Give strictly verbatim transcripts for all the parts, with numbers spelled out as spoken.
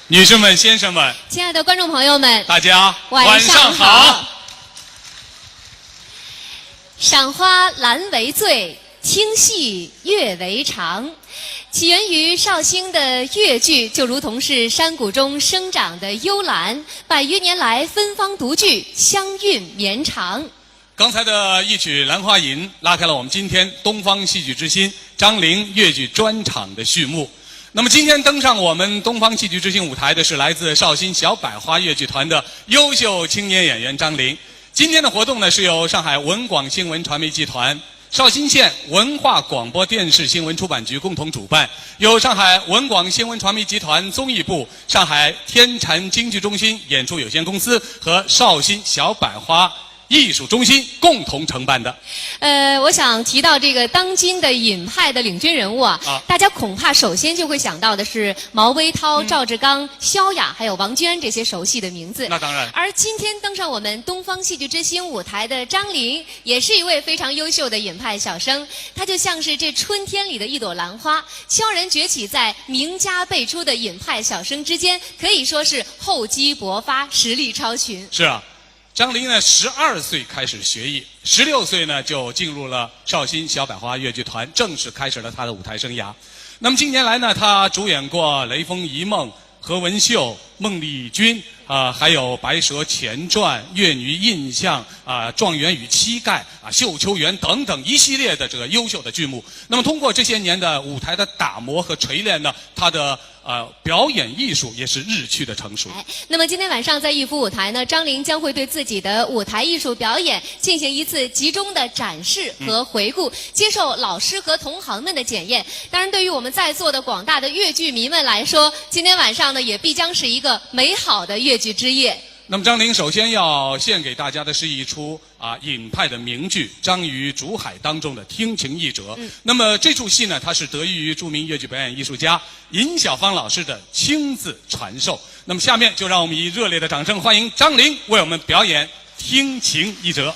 女士们、先生们，亲爱的观众朋友们，大家晚上好。晚上好。赏花兰为醉，听戏月为长。起源于绍兴的越剧，就如同是山谷中生长的幽兰，百余年来芬芳独具，香韵绵长。 刚才的一曲《兰花吟》拉开了我们今天东方戏剧之星张玲越剧专场的序幕。那么今天登上我们东方戏剧之星舞台的是来自绍兴小百花越剧团的优秀青年演员张玲。今天的活动呢，是由上海文广新闻传媒集团、绍兴县文化广播电视新闻出版局共同主办，由上海文广新闻传媒集团综艺部、上海天蟾京剧中心演出有限公司和绍兴小百花 艺术中心共同承办的。呃，我想提到这个当今的尹派的领军人物啊，啊。大家恐怕首先就会想到的是毛维涛、嗯。赵志刚、萧亚，还有王娟这些熟悉的名字。那当然。而今天登上我们东方戏剧之星舞台的张玲，也是一位非常优秀的尹派小生。她就像是这春天里的一朵兰花，悄然崛起在名家辈出的尹派小生之间，可以说是厚积薄发，实力超群。是啊， 张玲呢，十二岁开始学艺，十六岁呢就进入了绍兴小百花越剧团，正式开始了她的舞台生涯。那么近年来呢，她主演过《雷锋一梦》、《何文秀》、《孟丽君》啊，还有《白蛇前传》、《越女印象》啊，《状元与乞丐》啊，《绣球员》等等一系列的这个优秀的剧目。那么通过这些年的舞台的打磨和锤炼呢，她的 呃，表演艺术也是日趋的成熟。哎，那么今天晚上在逸夫舞台呢，张玲将会对自己的舞台艺术表演进行一次集中的展示和回顾，嗯。接受老师和同行们的检验。当然，对于我们在座的广大的越剧迷们来说，今天晚上呢，也必将是一个美好的越剧之夜。那么张玲首先要献给大家的是一出 啊，尹派的名剧《章鱼煮海》当中的《听琴译者》。嗯。那么这出戏呢，它是得益于著名越剧表演艺术家尹小芳老师的亲自传授。那么下面就让我们以热烈的掌声欢迎张玲为我们表演《听琴译者》。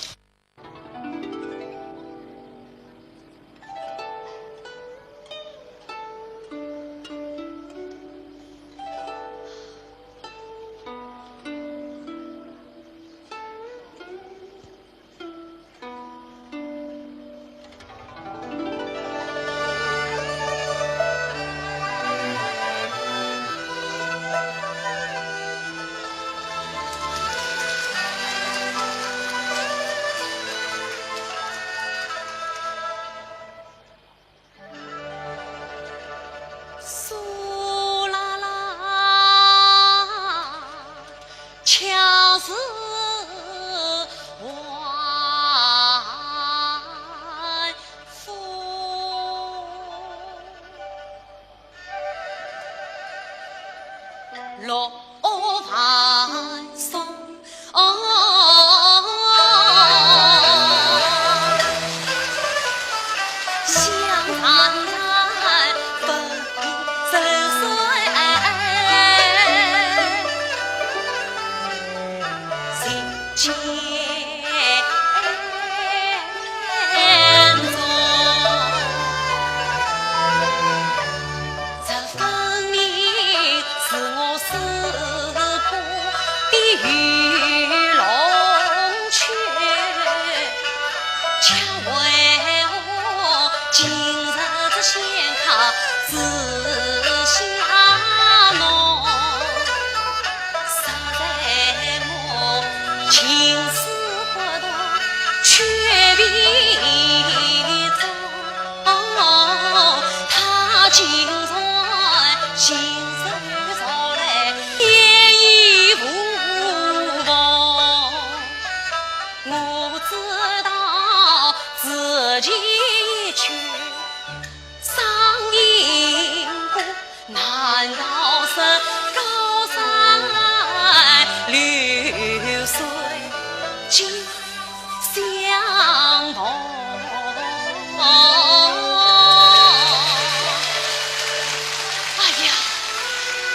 哎呀，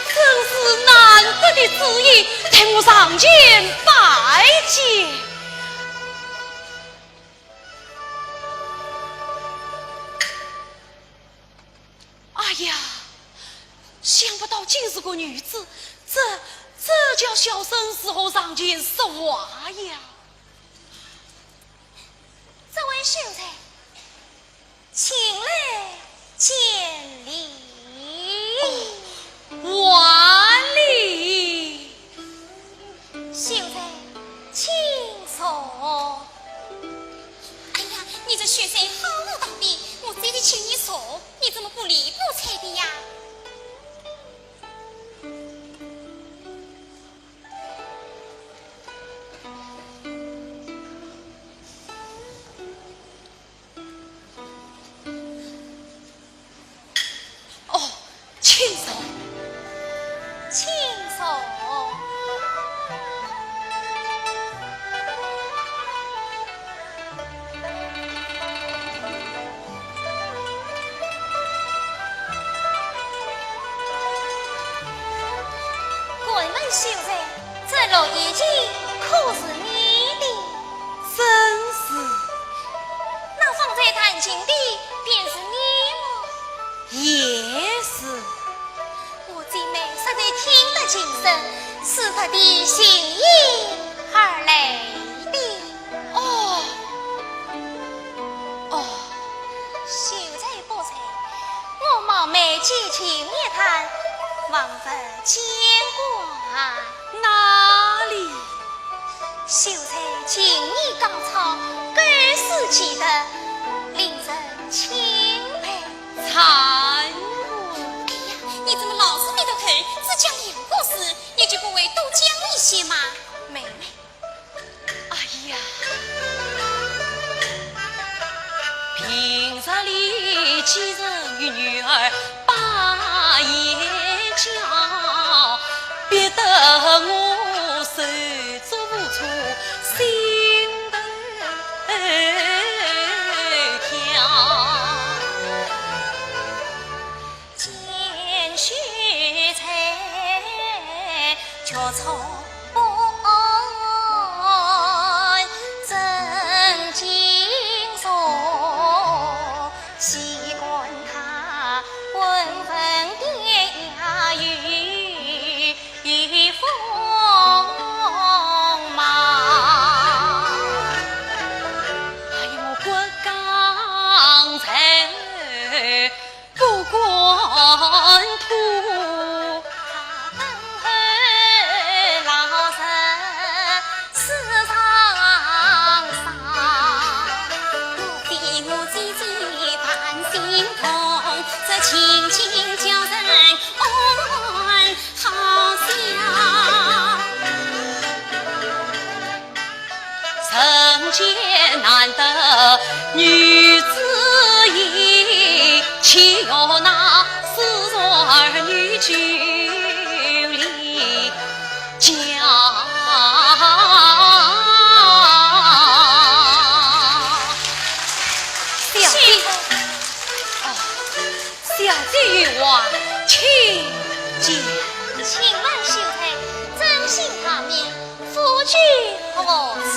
真是难得的知音，待我上前拜见。哎呀，小想不到竟是个女子，这，这叫小生如何上前说话呀？这位秀才，请来见礼。哦，还礼。秀才，请坐。哎呀，你这秀才好好道别，我这里请你坐，你怎么不理不睬的呀？ 哦，请坐。请坐。 敢问秀才，这绿衣巾可是你的？正是。那方才弹琴的便是你么？也是。 我姐妹实在听得精神，是特地寻音而来的。哦，哦。秀才不才，我冒昧借琴一弹，望勿见怪。哪里？秀才琴艺高超，更是奇特，令人钦佩。 惭愧。哎呀，你怎么老是低着头，只讲两个字，也就不会多讲一些嘛？妹妹。哎呀，平日里几人与女儿把言教，逼得我手足无措，心头跳。 见秀才，却坐不安，正襟坐，细观他温文典雅与风貌。哎呦，我刚才 不敢吐。人间难得女子意，岂有那斯人儿女久离家。小姐，哦，小姐有话请讲。请问秀才，尊姓大名？ 夫君何字？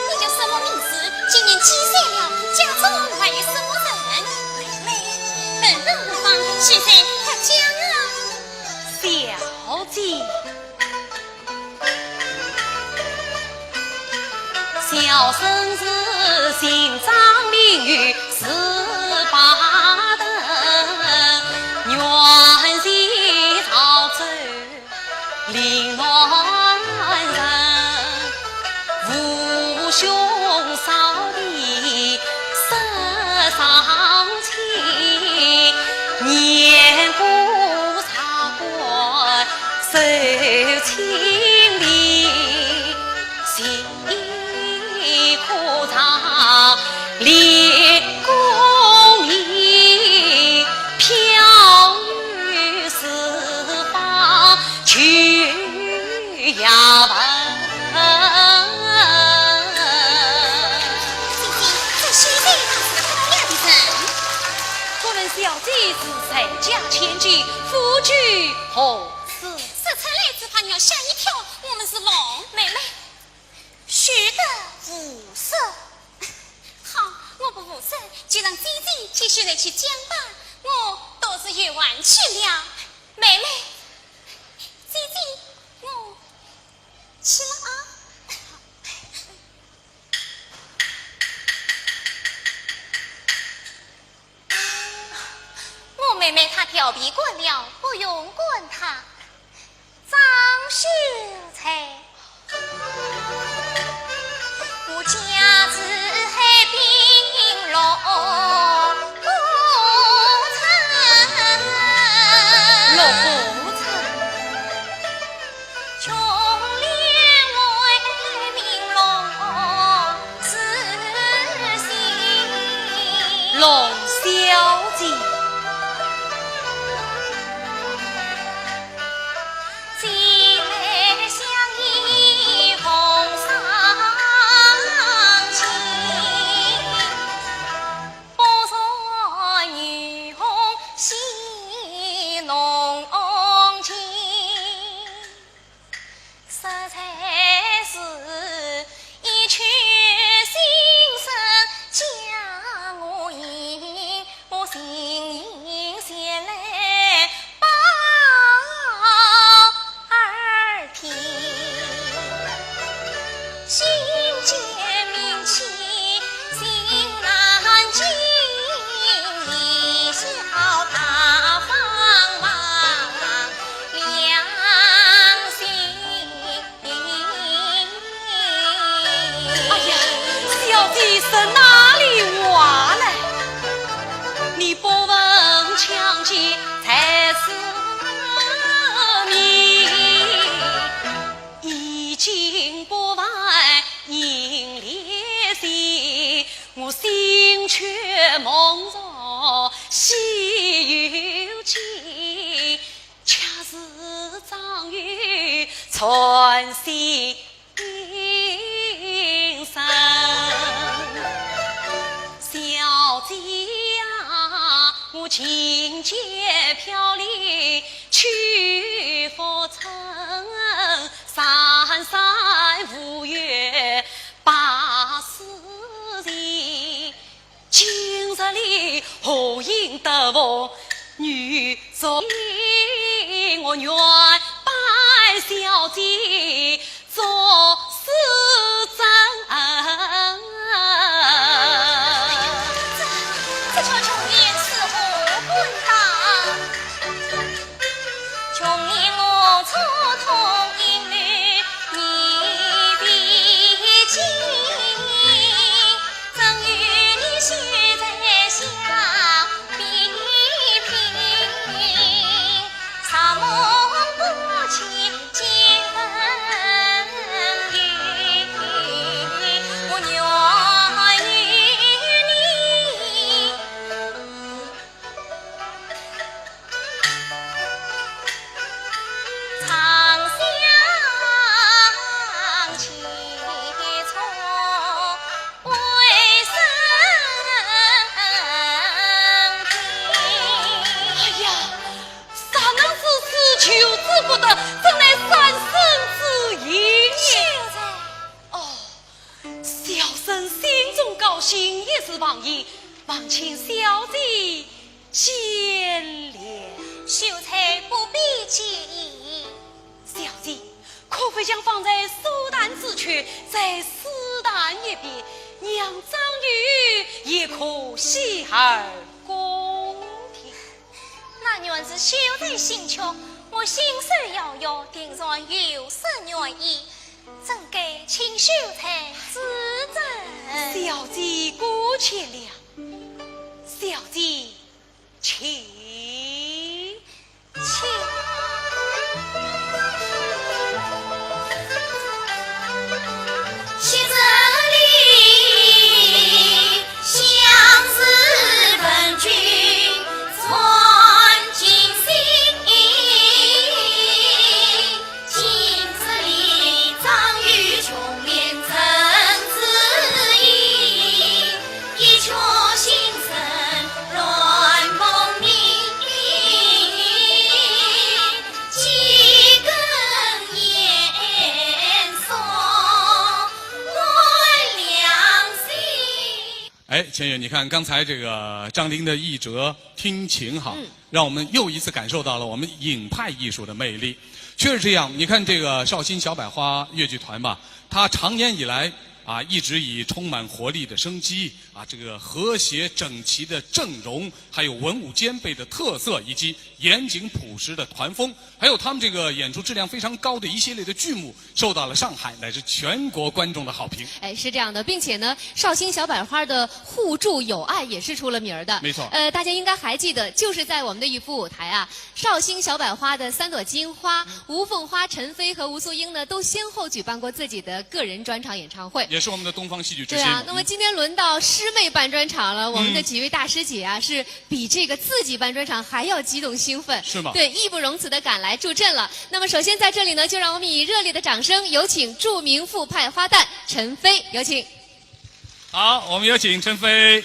你叫什么名字？今年几岁了？家中还有什么人？妹妹，本本无妨，秀才快讲啊。小姐，小生是姓张名玉，字巴登，原籍潮州 临潼人，父兄嫂弟十常亲，年过茶馆受清礼，心 可尝烈公义，飘于四方去呀问。姐姐，这秀才倒是好样的人。敢问小姐是谁家千金，夫君何字？说出来只怕你要吓一跳，我们是龙。妹妹， 休得胡说。好，我不胡说，就让姐姐替秀才去讲吧，我倒是有话去了。妹闭馆了，不用管他。张秀才，我家住海滨六古村。六古村。 哎呀，小姐说哪里话来？这，这叫穷人吃苦滚蛋。哎呀， 啥能治死求之不得，怎奈三生之幸也。秀才。哦，小生心中高兴，一时忘言，望请小姐见谅。秀才不必介意。小姐，可否将方才所谈之曲再试弹一遍，让张宇也可洗耳恭听？ 那原是秀才心曲，我信手摇摇，定然有失原意，怎敢请秀才指正？小姐过谦了，小姐请。请。哎，千月，你看刚才这个张琳的一折听琴哈，嗯。让我们又一次感受到了我们影派艺术的魅力。确实这样，你看这个绍兴小百花越剧团吧，它长年以来啊，一直以充满活力的生机啊，这个和谐整齐的阵容，还有文武兼备的特色，以及严谨朴实的团风，还有他们这个演出质量非常高的一系列的剧目，受到了上海乃至全国观众的好评。哎，是这样的，并且呢，绍兴小百花的互助友爱也是出了名儿的。没错。呃，大家应该还记得，就是在我们的玉府舞台啊，绍兴小百花的三朵金花，吴凤花、陈飞和吴素英呢，都先后举办过自己的个人专场演唱会。也是我们的东方戏剧之对啊，星嘛。那么今天轮到师妹办专场了，我们的几位大师姐啊，是比这个自己办专场还要激动兴奋，是吗？对，义不容辞的赶来助阵了。那么首先在这里呢，就让我们以热烈的掌声，有请著名傅派花旦陈飞，有请。好，我们有请陈飞。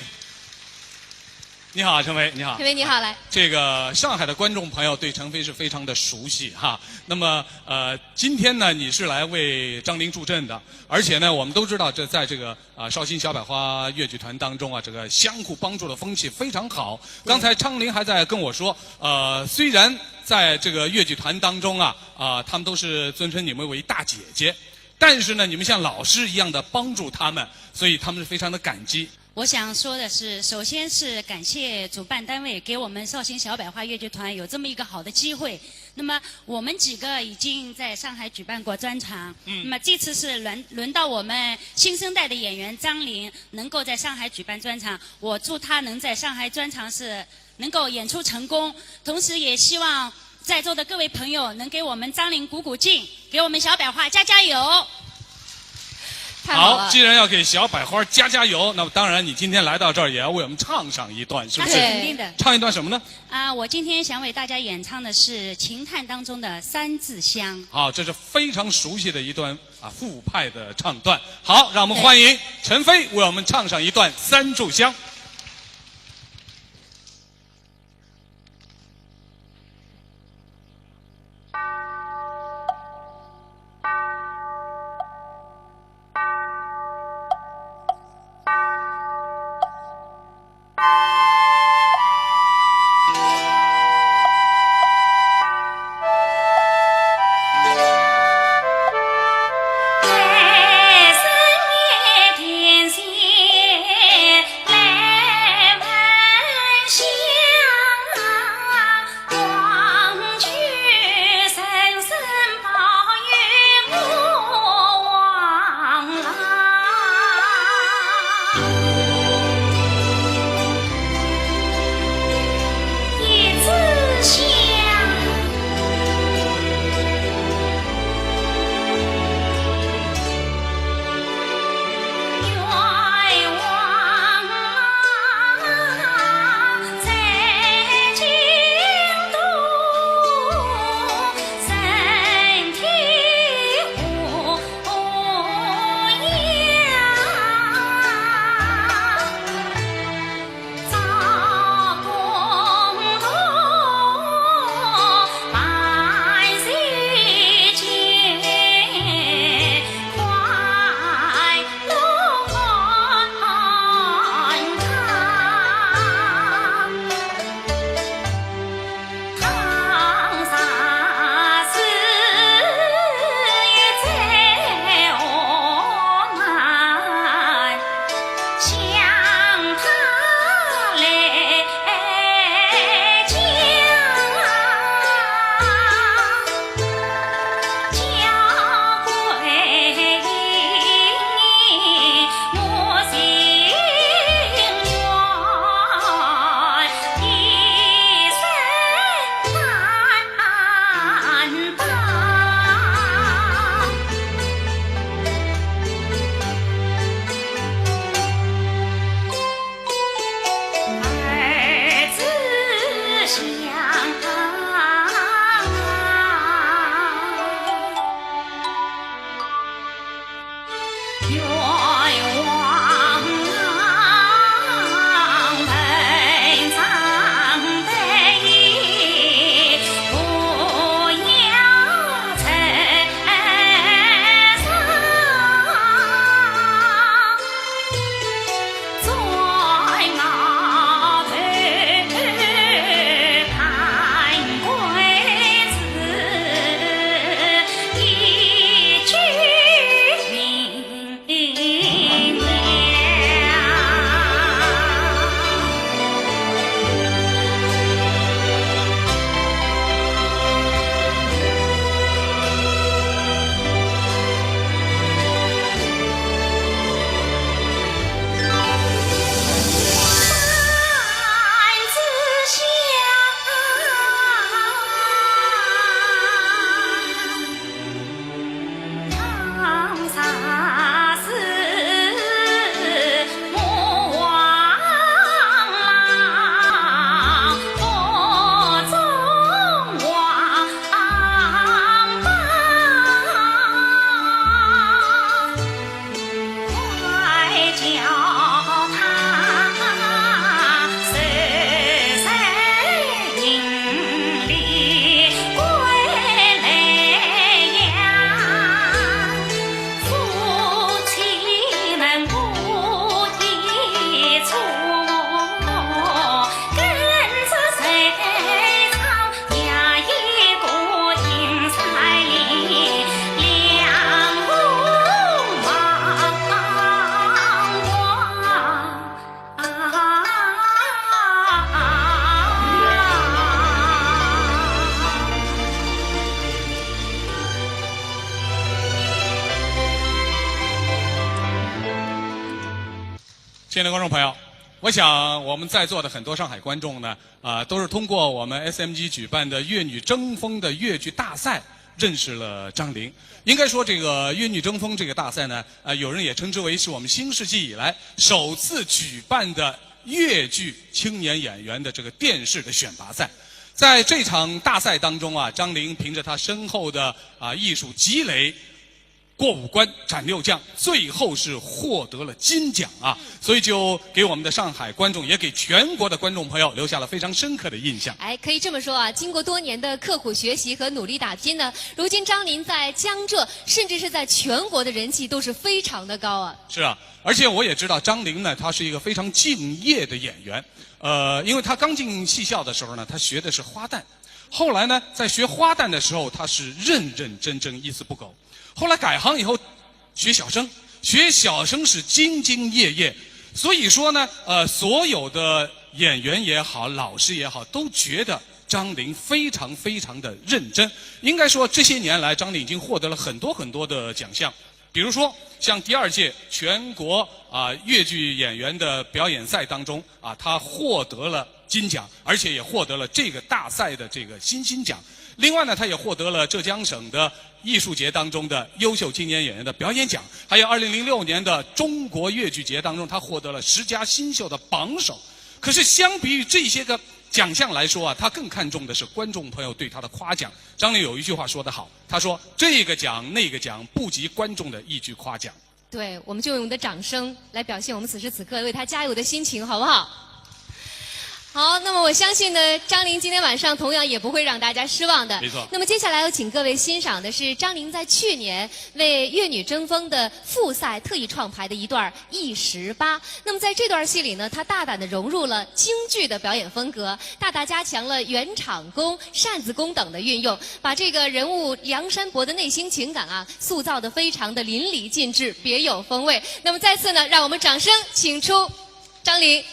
你好，陈飞，你好。陈飞你好，来。这个上海的观众朋友对陈飞是非常的熟悉哈。那么呃，今天呢，你是来为张玲助阵的，而且呢，我们都知道，这在这个啊绍兴小百花越剧团当中啊，这个相互帮助的风气非常好。刚才张玲还在跟我说，呃，虽然在这个越剧团当中啊，啊、他们都是尊称你们为大姐姐，但是呢，你们像老师一样的帮助他们，所以他们是非常的感激。我想说的是，首先是感谢主办单位给我们绍兴小百花越剧团有这么一个好的机会。那么我们几个已经在上海举办过专场，那么这次是轮轮到我们新生代的演员张玲能够在上海举办专场，我祝她能在上海专场是能够演出成功，同时也希望在座的各位朋友能给我们张玲鼓鼓劲，给我们小百花加加油。太好了。既然要给小百花加加油，那么当然你今天来到这儿也要为我们唱上一段，是不是？那是肯定的。唱一段什么呢？啊，我今天想为大家演唱的是《秦汉》当中的《三炷香》。好，这是非常熟悉的一段啊傅派的唱段。好，让我们欢迎陈飞为我们唱上一段《三炷香》。电台观众朋友，我想我们在座的很多上海观众呢，啊，都是通过我们 S M G 举办的《越女争锋》的越剧大赛认识了张琳。应该说，这个《越女争锋》这个大赛呢，呃，有人也称之为是我们新世纪以来首次举办的越剧青年演员的这个电视的选拔赛。在这场大赛当中啊，张琳凭着她深厚的，啊，艺术积累，过五关斩六将，最后是获得了金奖啊，所以就给我们的上海观众，也给全国的观众朋友留下了非常深刻的印象。哎，可以这么说啊，经过多年的刻苦学习和努力打拼呢，如今张琳在江浙，甚至是在全国的人气都是非常的高啊。是啊，而且我也知道张琳呢，她是一个非常敬业的演员。呃，因为她刚进戏校的时候呢，她学的是花旦，后来呢，在学花旦的时候，她是认认真真，一丝不苟。后来改行以后，学小生，学小生是兢兢业业。所以说呢，呃，所有的演员也好，老师也好，都觉得张琳非常非常的认真。应该说，这些年来，张琳已经获得了很多很多的奖项，比如说像第二届全国，啊，越剧演员的表演赛当中，啊，她获得了金奖，而且也获得了这个大赛的这个新金奖。另外呢，她也获得了浙江省的艺术节当中的优秀青年演员的表演奖，还有二零零六年的中国越剧节当中，她获得了十佳新秀的榜首。可是相比于这些个奖项来说啊，她更看重的是观众朋友对她的夸奖。张琳有一句话说得好，她说：“这个奖那个奖不及观众的一句夸奖。”对，我们就用我们的掌声来表现我们此时此刻为她加油的心情，好不好？好，那么我相信呢，张琳今天晚上同样也不会让大家失望的。没错。那么接下来要请各位欣赏的是张琳在去年为《越女争锋》的复赛特意创排的一段《一十八》。那么在这段戏里呢，她大胆地融入了京剧的表演风格，大大加强了圆场功、扇子功等的运用，把这个人物梁山伯的内心情感啊，塑造得非常的淋漓尽致，别有风味。那么再次呢，让我们掌声请出张琳。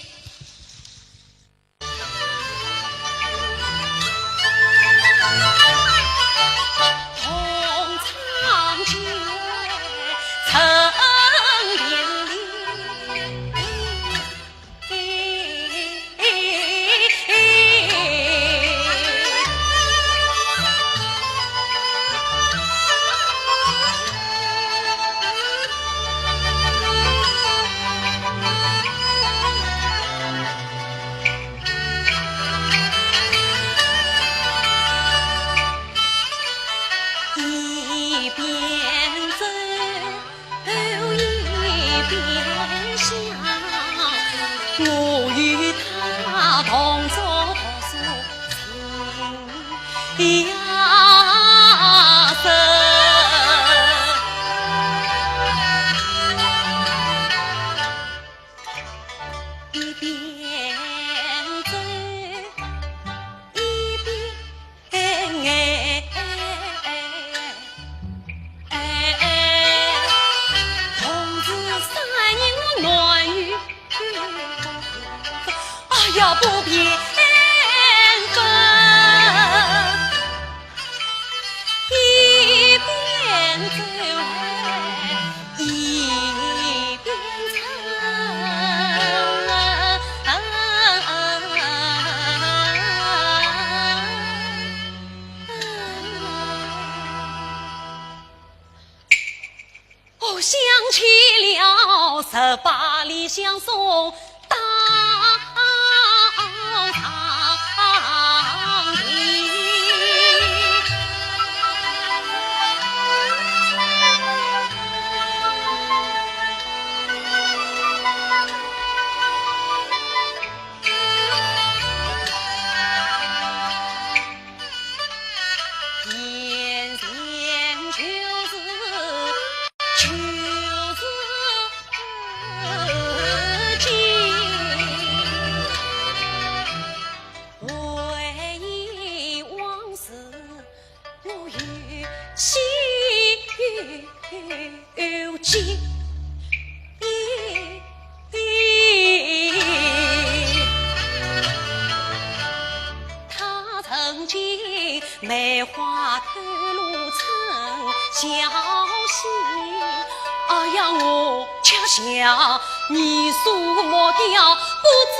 你所莫雕不知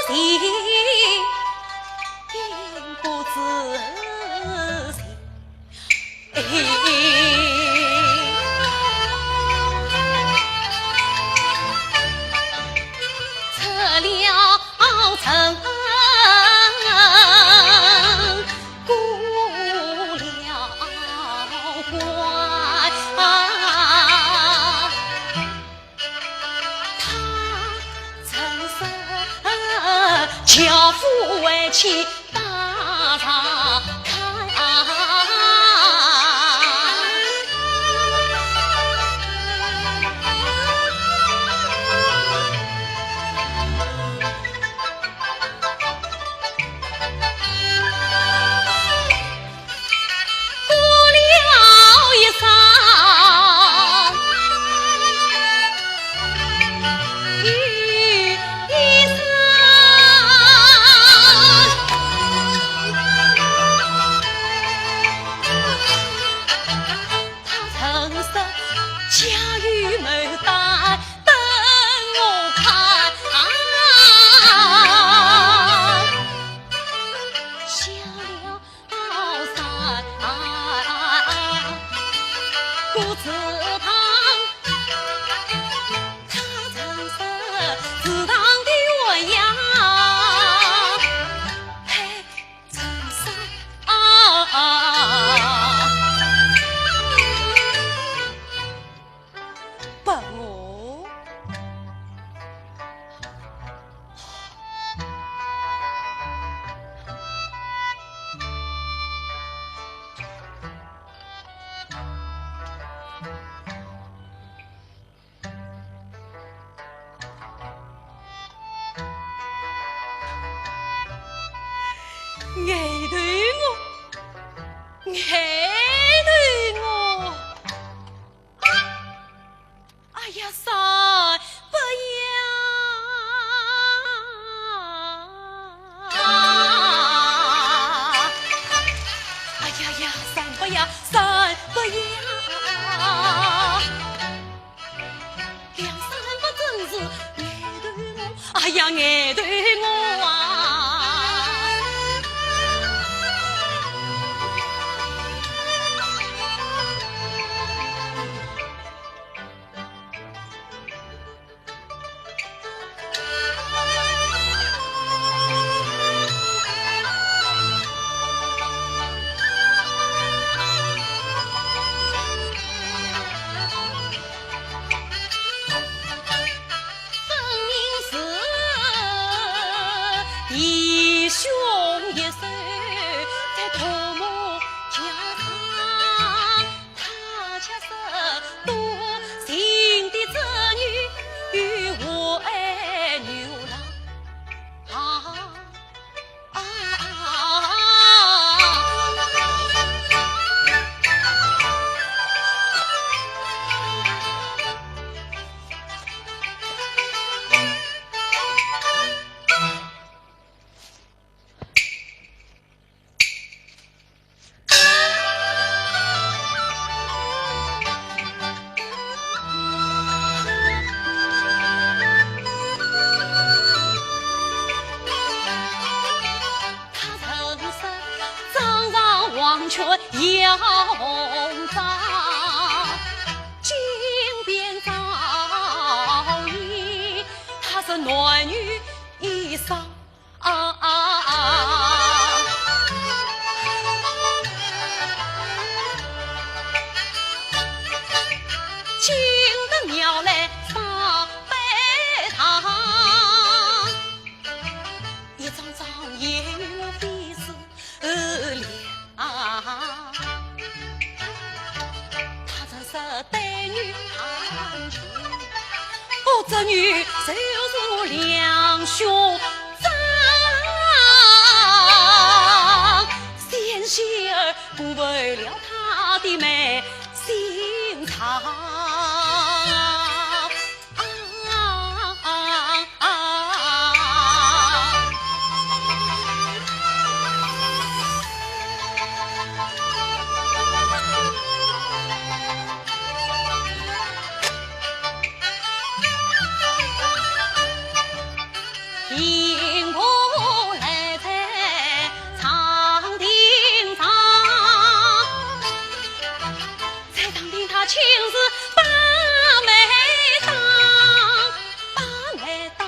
情，不知情。出了城，过了关。 他曾说，谯夫为妻把茶看。过了一声，又一声。他曾说，家有牡丹等我开。下了 山，果子汤，他曾说，池塘的鸳鸯配成双。不，我 爱对我，爱对我。 哎呀，三伯呀！哎呀呀，三伯呀，三伯呀！梁山伯真是爱对我，哎呀，爱对我啊！ 分明是弟兄一手在图谋家产。 他却是多情的子女，与我爱女郎。啊，啊，啊，啊。他曾说，张上黄雀耀红掌，金边照影，他是男女一双。 啊，啊，啊。进得庙来上拜堂，一张张言语非是两。 他曾说对女谈情，哦，这女就是梁兄长。险些儿辜负了他的美心肠。亲自把媒当，把媒当，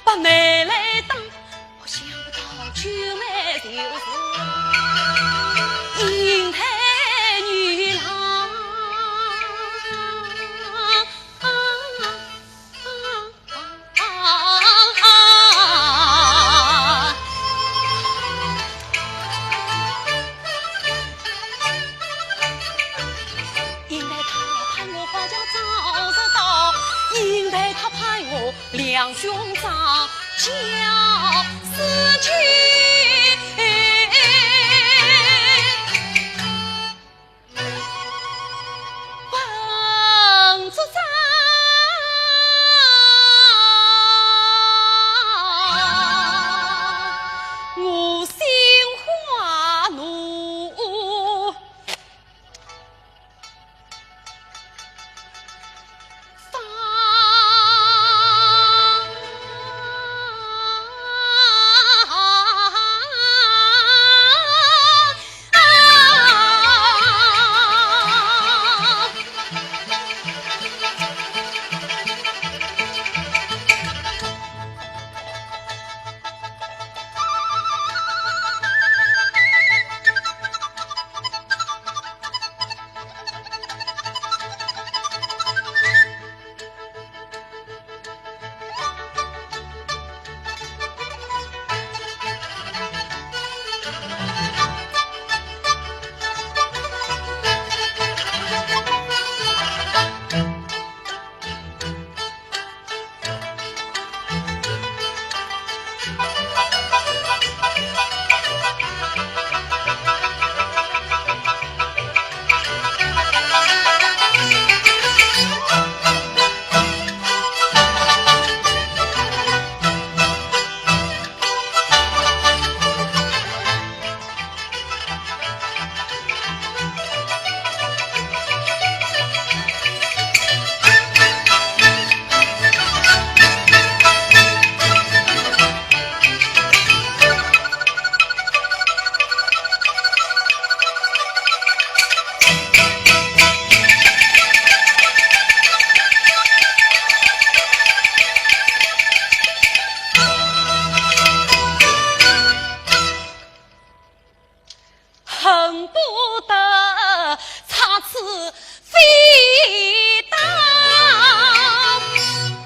把媒来当，我想不到九妹就是银台女郎。 恨不得插翅飞到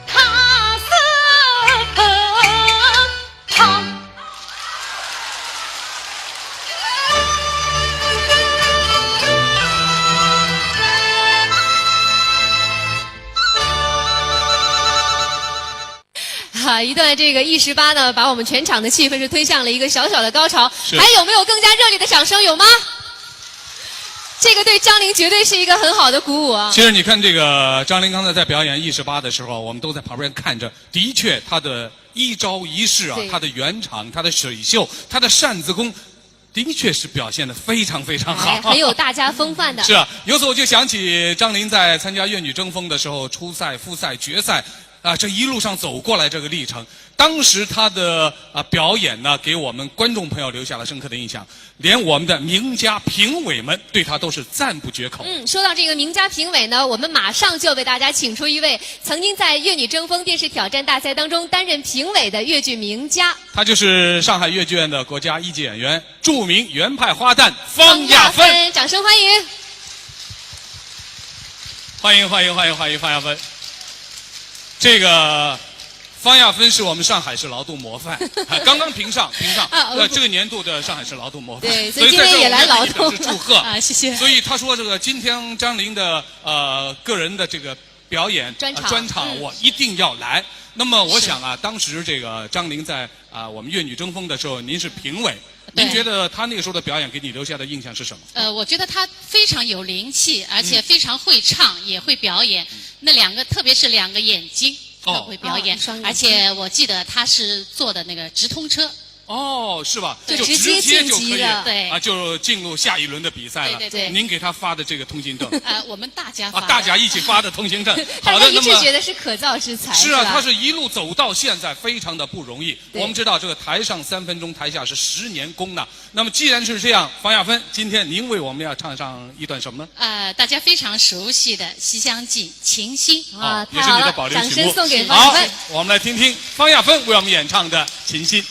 他日本。 哈，一段这个一十八呢，把我们全场的气氛是推向了一个小小的高潮。是。还有没有更加热烈的掌声？有吗？这个对张琳绝对是一个很好的鼓舞啊！其实你看这个张琳刚才在表演一十八的时候，我们都在旁边看着，的确她的一招一式啊，对她的圆场、她的水袖、她的扇子功，的确是表现得非常非常好，哎，很有大家风范的。是啊，由此我就想起张琳在参加越女争锋的时候，初赛、复赛、决赛啊，这一路上走过来这个历程。当时她的啊表演呢，给我们观众朋友留下了深刻的印象，连我们的名家评委们对她都是赞不绝口。嗯，说到这个名家评委呢，我们马上就为大家请出一位曾经在越女争锋电视挑战大赛当中担任评委的越剧名家。她就是上海越剧院的国家一级演员，著名原派花旦方亚芬。掌声欢迎。欢迎欢迎欢迎欢迎方亚芬。这个方亚芬是我们上海市劳动模范，啊，刚刚评上评上，啊呃，这个年度的上海市劳动模范。对，所以今天也来劳动在这儿我们对你表示祝贺啊，谢谢。所以她说这个今天张琳的呃个人的这个表演专场呃专场嗯我一定要来。那么我想啊，当时这个张琳在啊、我们越女争锋的时候，您是评委，您对觉得她那个时候的表演给你留下的印象是什么？呃，我觉得她非常有灵气，而且非常会唱，也会表演。那两个，特别是两个眼睛，哦很会表演哦，双眼睛而且我记得她是坐的那个直通车。哦，是吧？对，就直接接就可以晋级了对啊，就进入下一轮的比赛了。对对对您给他发的这个通行证呃，我们大家发啊，的大家一起发的通行证。大好的，那么家一直觉得是可造之材，是啊，吧？他是一路走到现在，非常的不容易。对我们知道这个台上三分钟，台下是十年功呐。那么既然是这样，方亚芬，今天您为我们要唱上一段什么呢？呃，大家非常熟悉的《西厢记》《琴心》。啊，也是你的保留曲目。掌声送给好方亚芬。，我们来听听方亚芬为我们演唱的《琴心》。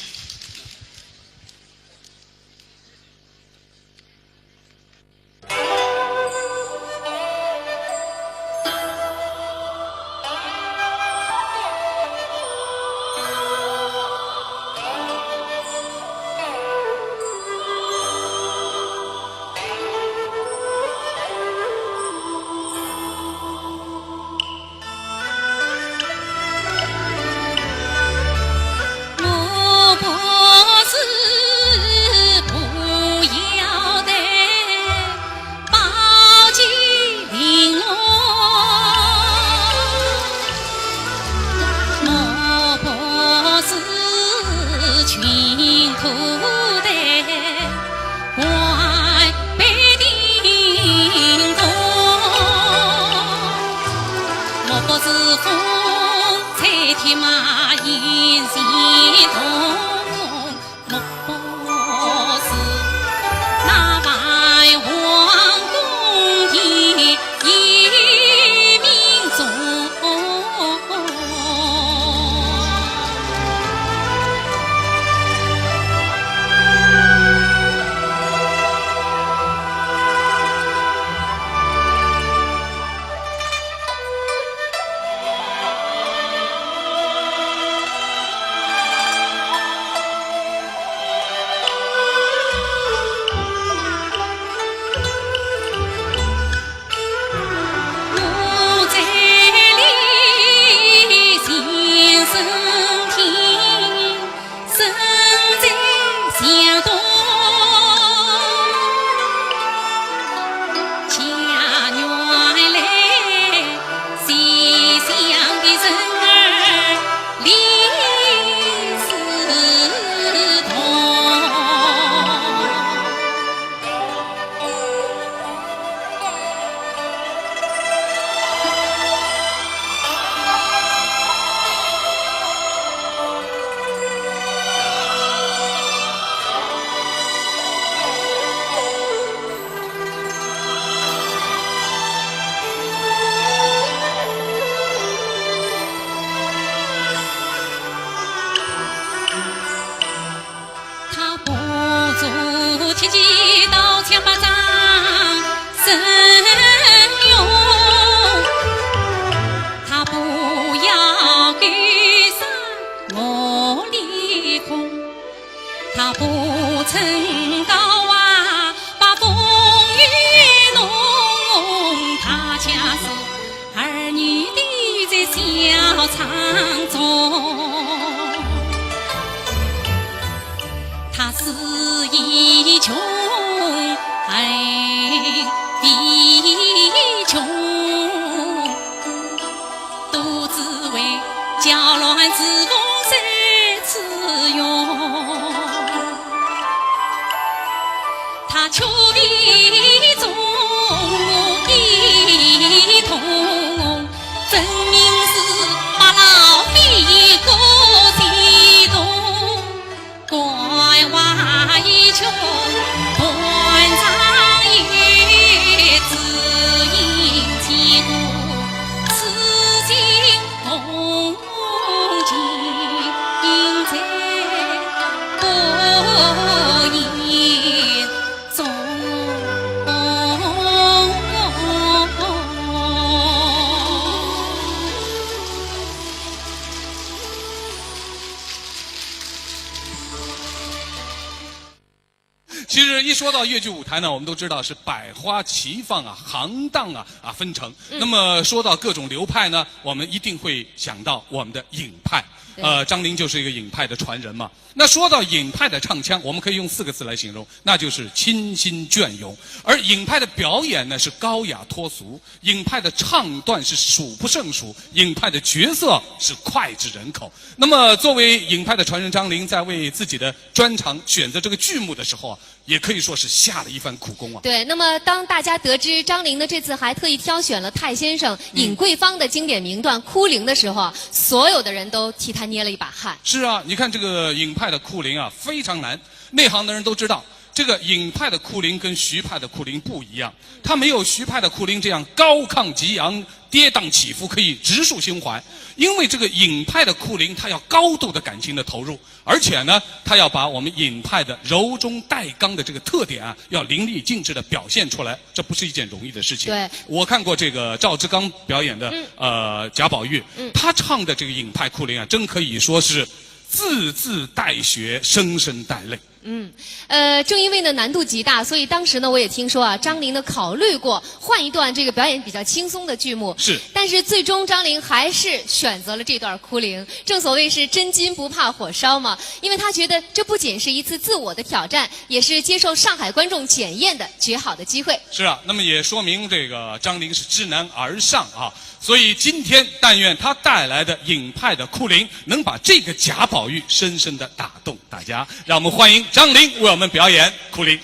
说到越剧舞台呢，我们都知道是百花齐放啊，行当啊啊纷呈。嗯。那么说到各种流派呢，我们一定会想到我们的尹派。对。呃，张玲就是一个尹派的传人嘛。那说到尹派的唱腔，我们可以用四个字来形容，那就是清新隽永。而尹派的表演呢，是高雅脱俗，尹派的唱段是数不胜数，尹派的角色是脍炙人口。那么作为尹派的传人张玲，在为自己的专场选择这个剧目的时候啊，也可以说是下了一番苦功啊。对，那么当大家得知张玲呢这次还特意挑选了太先生尹桂芳的经典名段《哭灵》的时候啊，所有的人都替她捏了一把汗。是啊，你看这个尹派的《哭灵》啊，非常难。内行的人都知道，这个尹派的《哭灵》跟徐派的《哭灵》不一样，他没有徐派的《哭灵》这样高亢激昂、跌宕起伏，可以直抒胸怀。因为这个尹派的《哭灵》，他要高度的感情的投入，而且呢，他要把我们尹派的柔中带刚的这个特点啊，要淋漓尽致的表现出来，这不是一件容易的事情。对。我看过这个赵志刚表演的，嗯。呃，贾宝玉，嗯。他唱的这个尹派《哭灵》啊，真可以说是字字带血，声声带泪。 嗯，呃，正因为呢难度极大，所以当时呢我也听说啊，张玲呢考虑过换一段这个表演比较轻松的剧目。是。但是最终张玲还是选择了这段《哭灵》，正所谓是真金不怕火烧嘛，因为她觉得这不仅是一次自我的挑战，也是接受上海观众检验的绝好的机会。是啊，那么也说明这个张玲是知难而上啊。 所以今天但愿她带来的尹派的《哭灵》，能把这个贾宝玉深深地打动大家。让我们欢迎张玲为我们表演《哭灵》。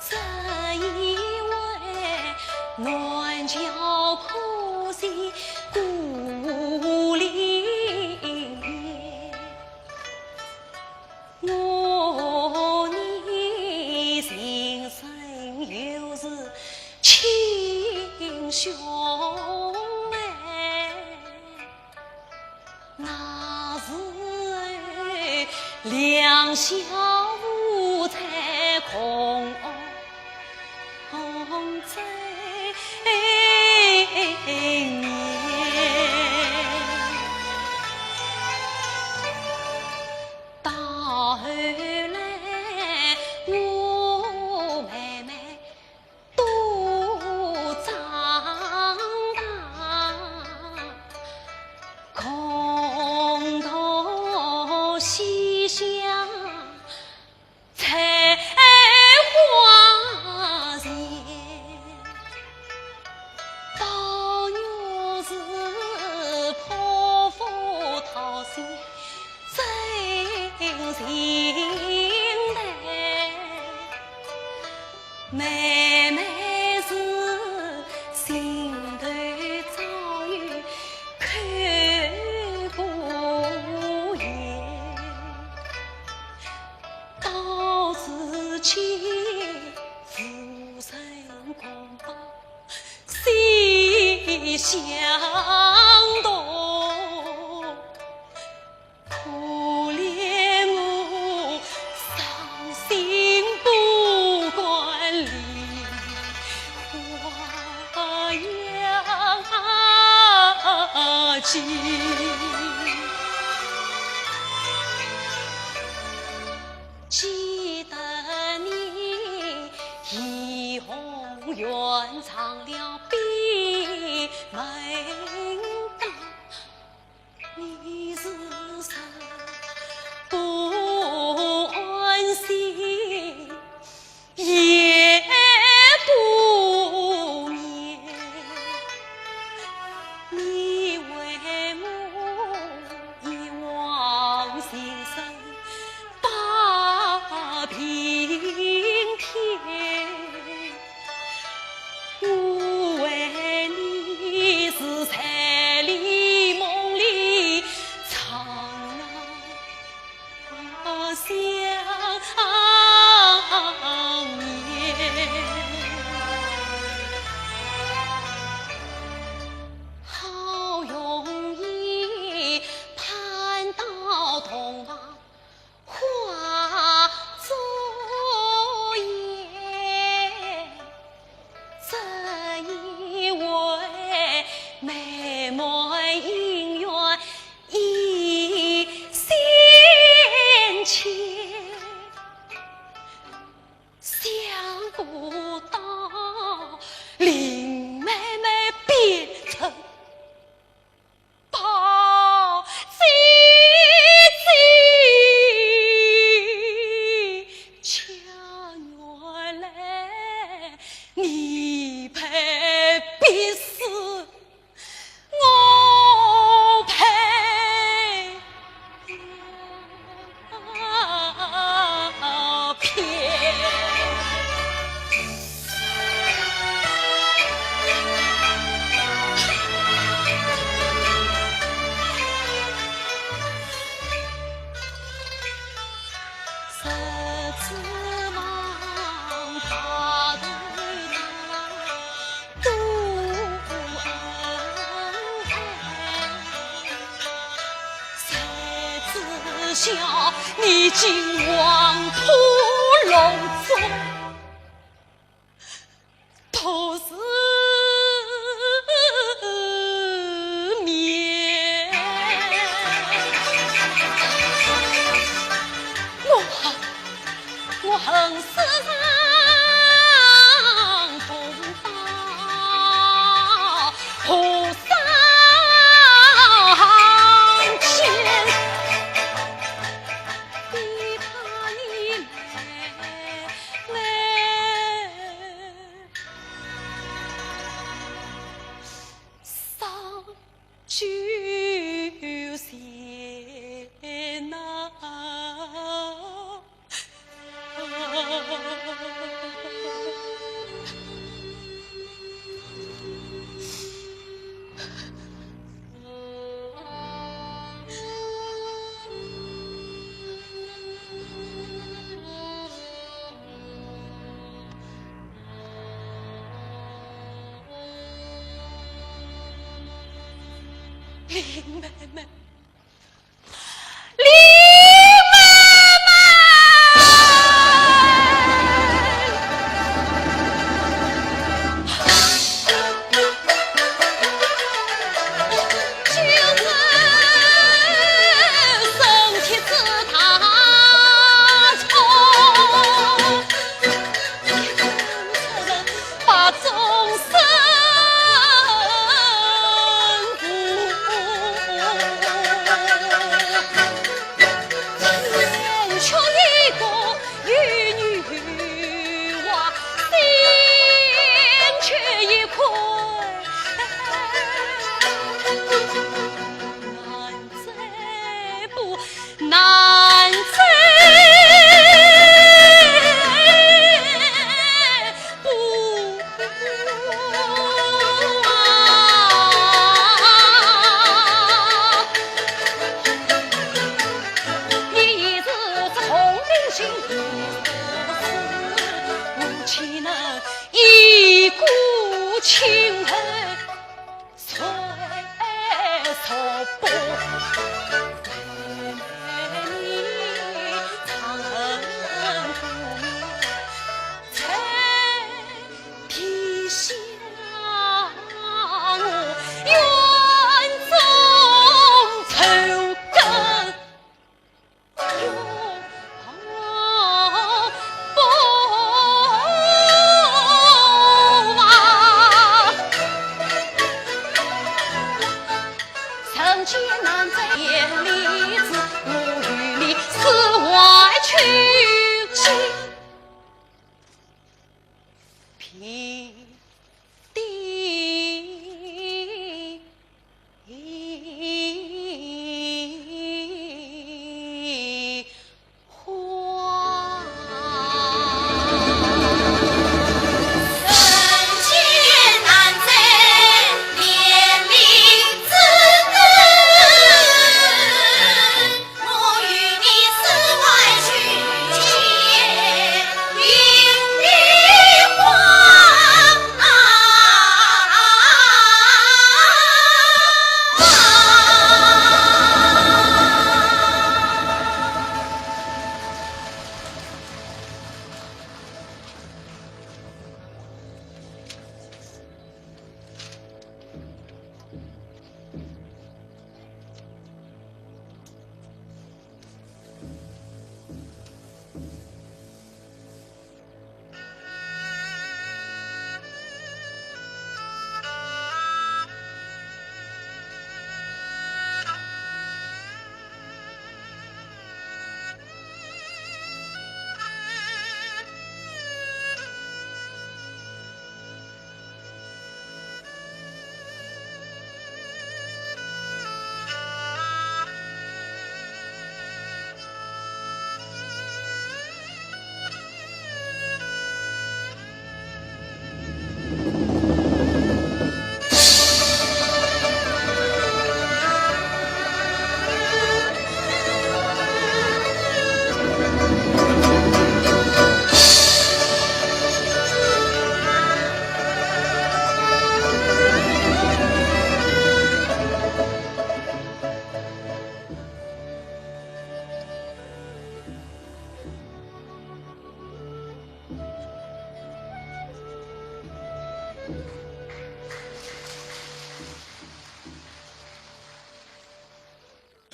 这一回，南桥可惜孤零零。 我你情深又是亲兄妹，那时候两小无猜空争眠。 到后来，我妹妹都长大，共度西厢采花前。 宝玉是破腹淘气真情态，妹妹是心头早有口不言。到如今无人共把 西厢童，可怜我伤心不敢梨花尽。 记得你怡红院唱了闭门歌，你是谁不安心 夜不眠，你为我一往情深把平添。我为你是在里梦里唱啊 想念。好容易攀到洞房花烛夜，这一回美满姻缘 一线牵，想不到林妹妹变成宝姐姐，家原来你配必死。 我配林妹妹，林妹妹。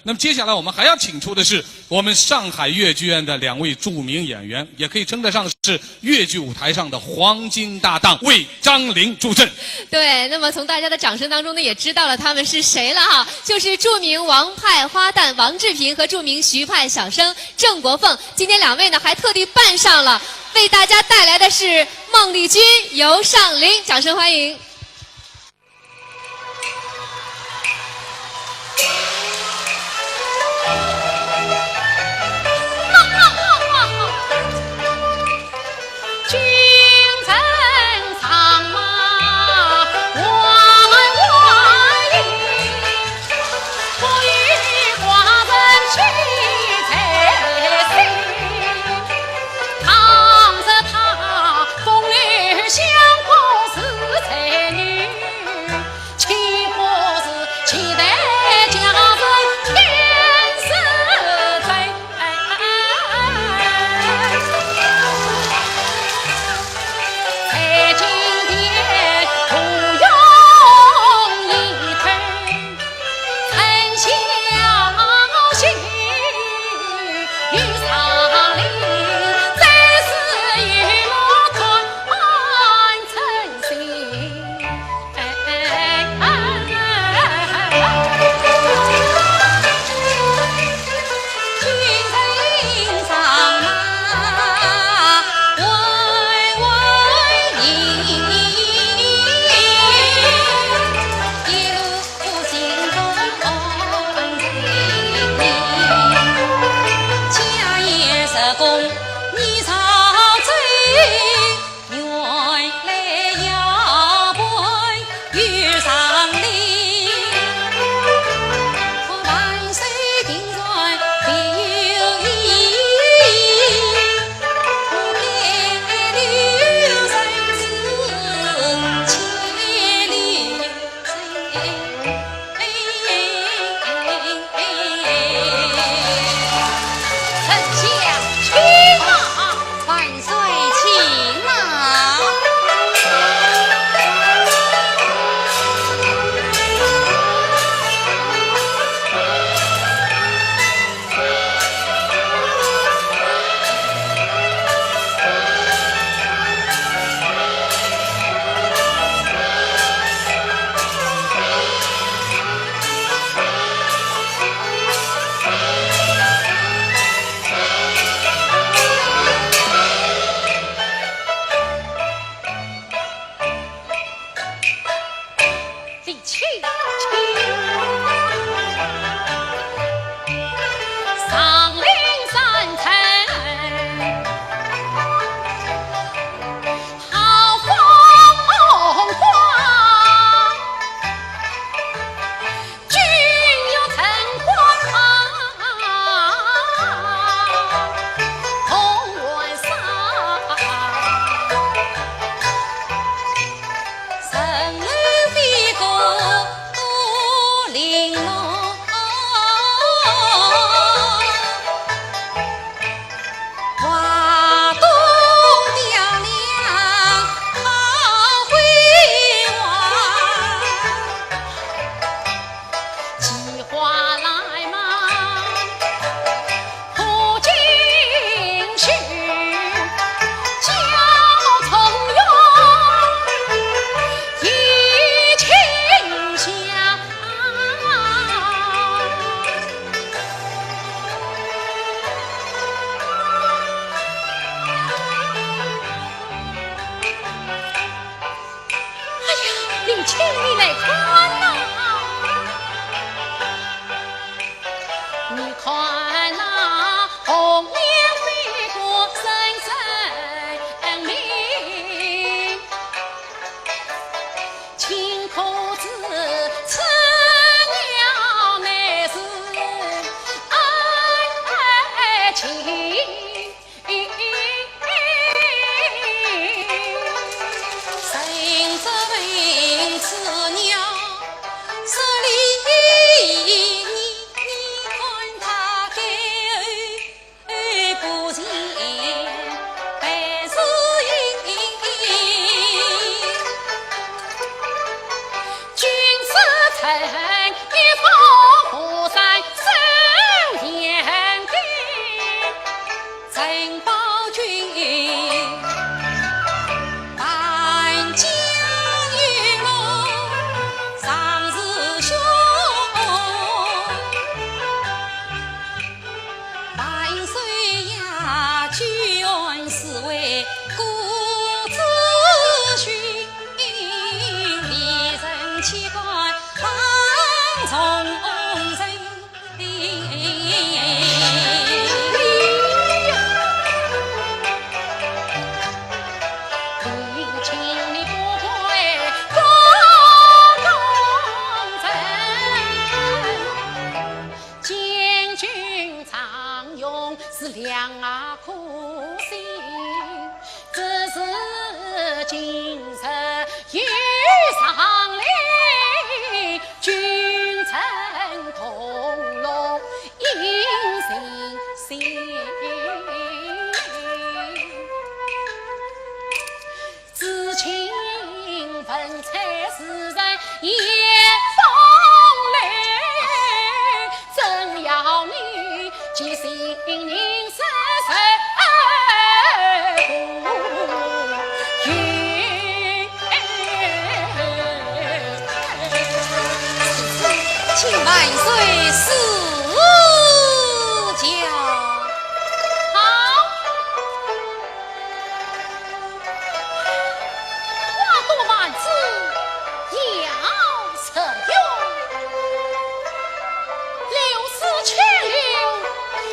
那么接下来我们还要请出的是我们上海越剧院的两位著名演员，也可以称得上是越剧舞台上的黄金搭档，魏张林助阵。对，那么从大家的掌声当中呢，也知道了他们是谁了哈，就是著名王派花旦王志平和著名徐派小生 郑国凤。今天两位呢还特地扮上了，为大家带来的是孟丽君、尤尚林，掌声欢迎。你看那红娘飞过人人名，今可知此娘乃是爱情。 请万岁赐教。好。 花多万枝要着用，柳丝牵牛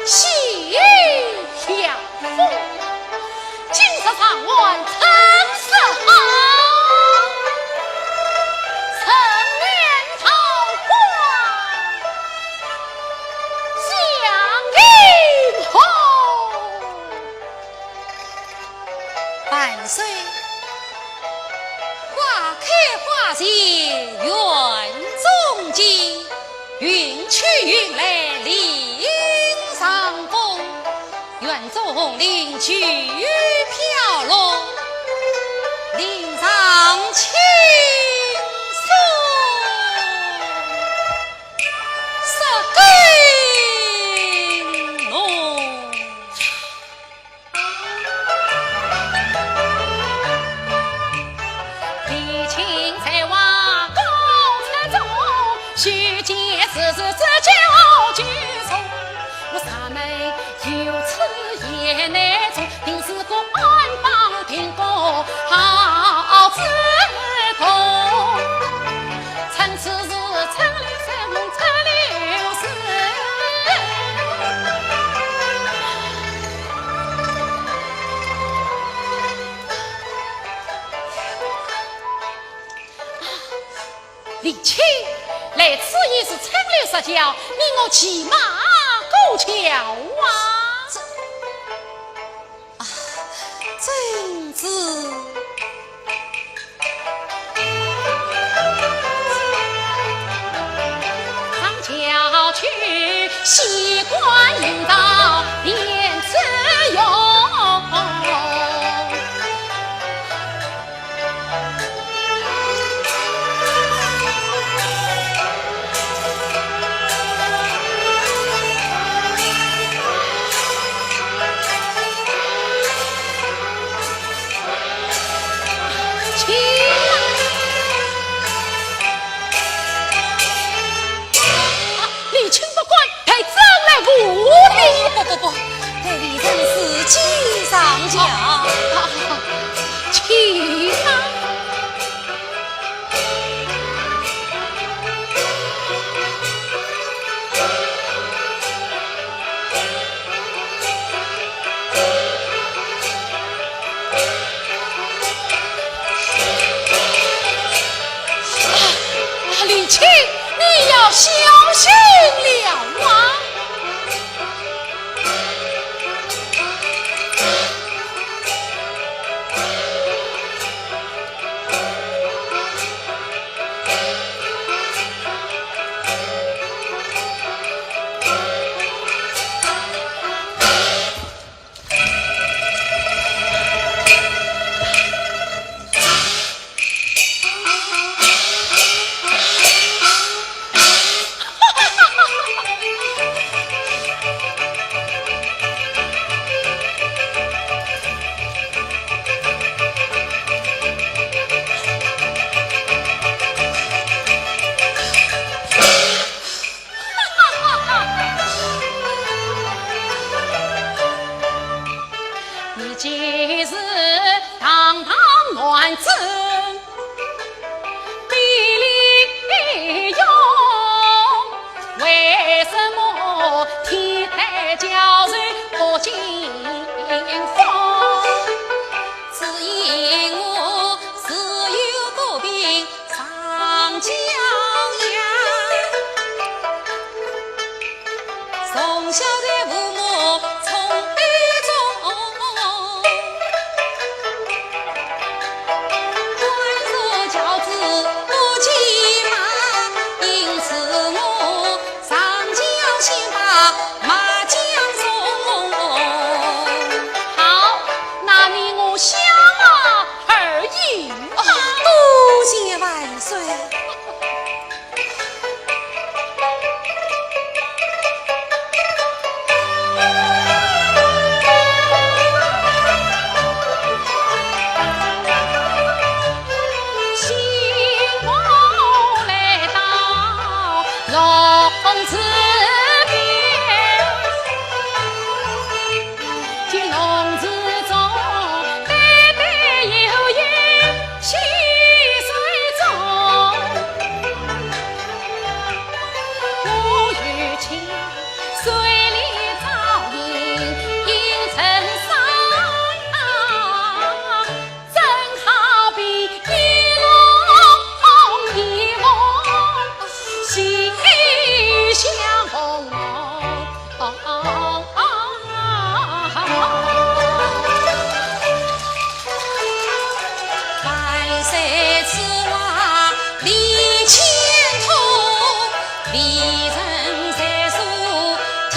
系晓风。今日上岸春色好，人面桃花相映红。 万岁，花开花谢院中间，云去云来林上风。院中灵菊飘落，林上青松色更浓。 令卿，来此已是青楼石桥，你我骑马过桥啊。这，啊，真是。 啊，令卿不敢，待朕来扶你。天台交船不经风，只因我自幼个病上娇养，从小在父母宠爱中，官做轿子不骑马，因此我 上轿先把马缰松。好，那你我相马而行吧。哦，多谢万岁。新我来到 龙字边，金龙字中，淡淡悠悠细水中。我有情水里照影，映成山。 真好比一梦一梦，喜相逢。万岁此话理千通，微臣在所听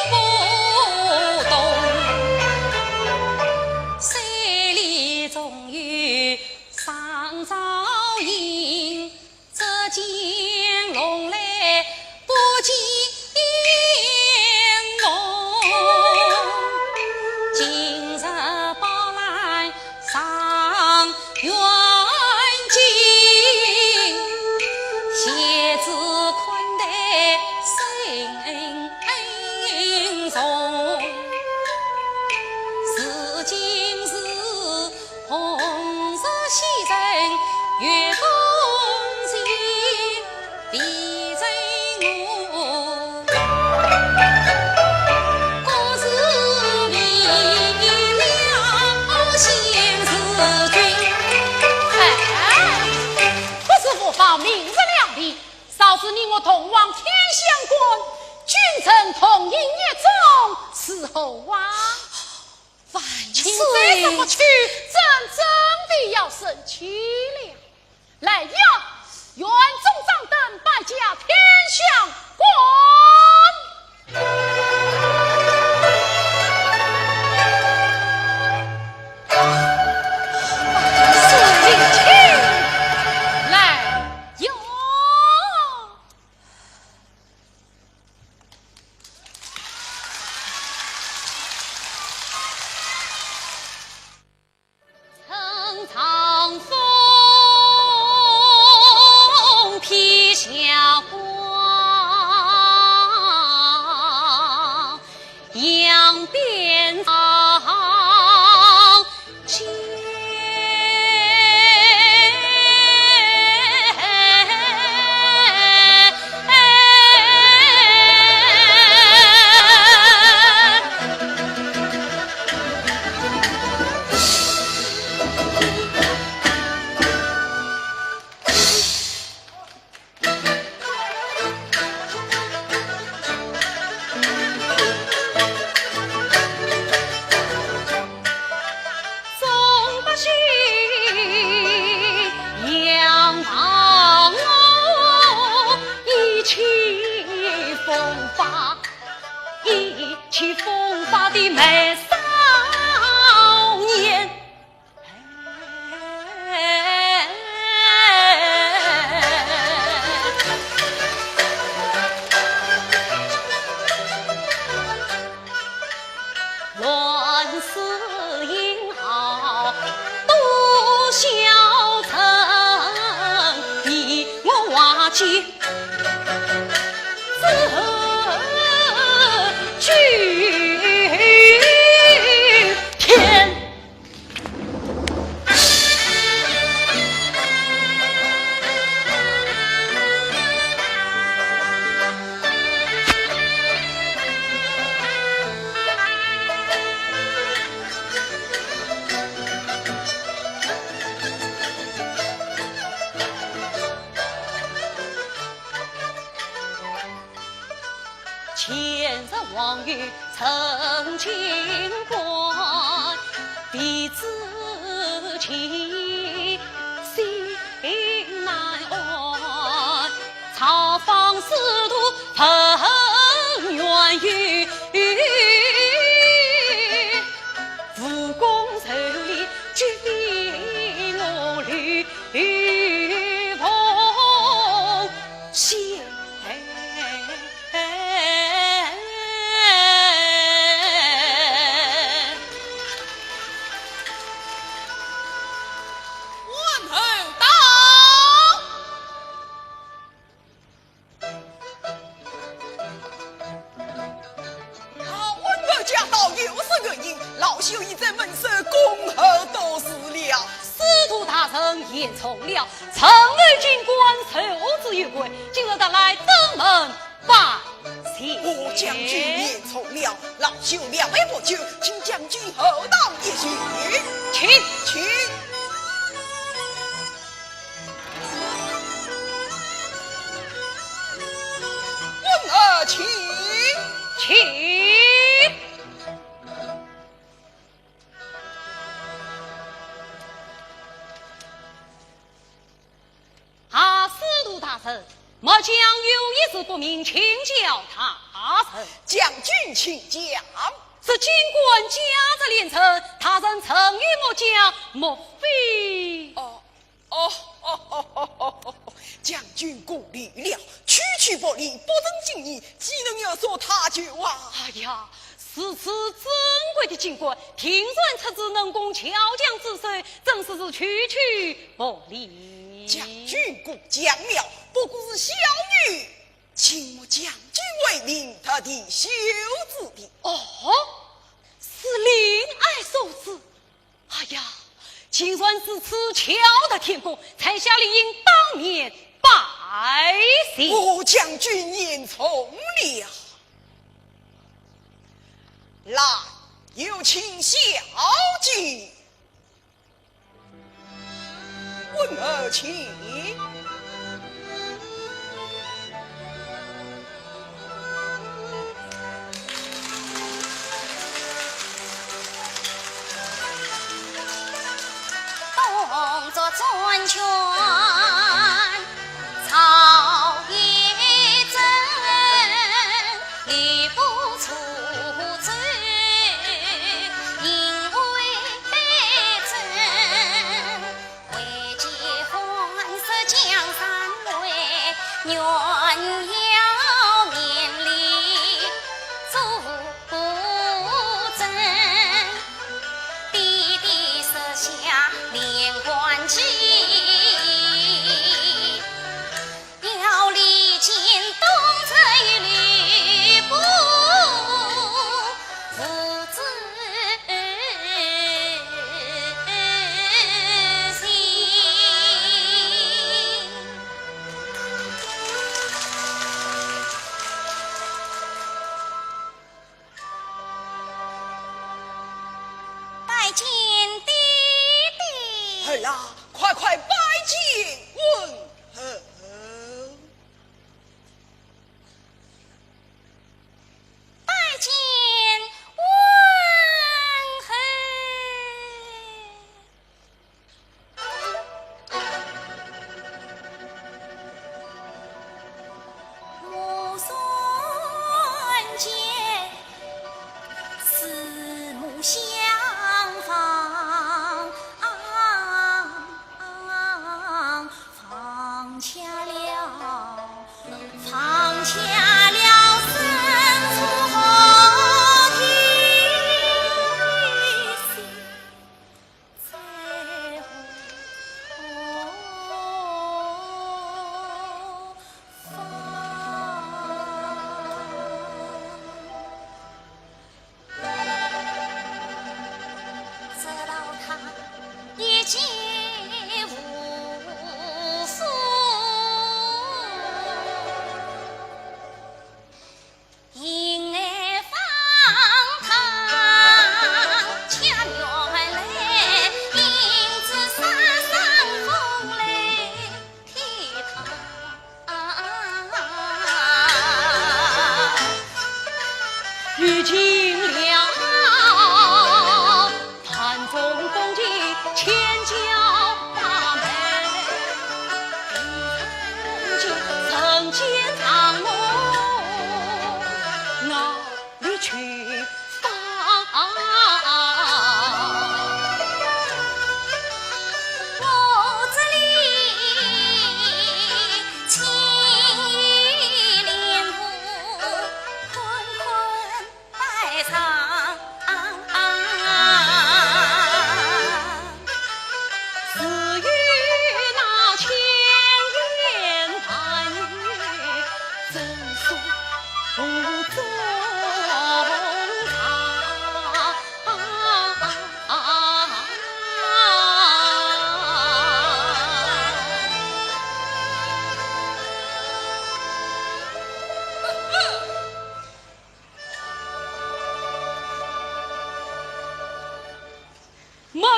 不懂。 水里总有上照影，只见龙来不见龙。今日饱览上远近，谢子款待甚 重。如今是红日西升月东斜，微臣我各自离了先时君。哎，不知何方明日两地， 早知你我同往天香馆，君臣同饮一盅，伺候啊。万岁！请再这么去，朕真的要生气了。来呀，员中掌灯，摆驾天香馆。 乘长风披霞光，扬鞭上街。前日王爷陈清官，弟子情心难安，朝方使徒问缘由，无功受礼，俱非我刘奉先。 问候到。啊，问候驾到，有何原因？老朽已在门首恭候多时了。司徒大人言重了，陈某进官受之有愧，今日特来登门 拜谢。哦，将军言重了，老朽料未可及，请将军后堂一叙。请。请。问候请。请。 啊，司徒大人，末将有一事不明，请教大人。将军请讲。是今官价值连城，大人曾与末讲，莫非？哦，哦，哦，哦，哦，哦，将军过虑了，区区薄礼，不成敬意，岂能有所他求啊？哎呀， 如此尊贵的京官，定然出自能攻巧匠之手，怎说是区区薄礼？将军过奖了，不过是小女，请末将军为令，特地修制的。哦，是令爱所制。哎呀，竟然如此巧夺天工，在下理应当面拜谢。哦，将军言重了。 来，有请小姐。问候请。动作转圈，朝一正。 礼部助酒，因为被征，为解还说江山威，原要面礼做不真。爹爹设下连环计， 要离间东吴刘备父子情。拜见爹爹。儿啊，快快拜见问候。 拜见问候。目送间，四目相望。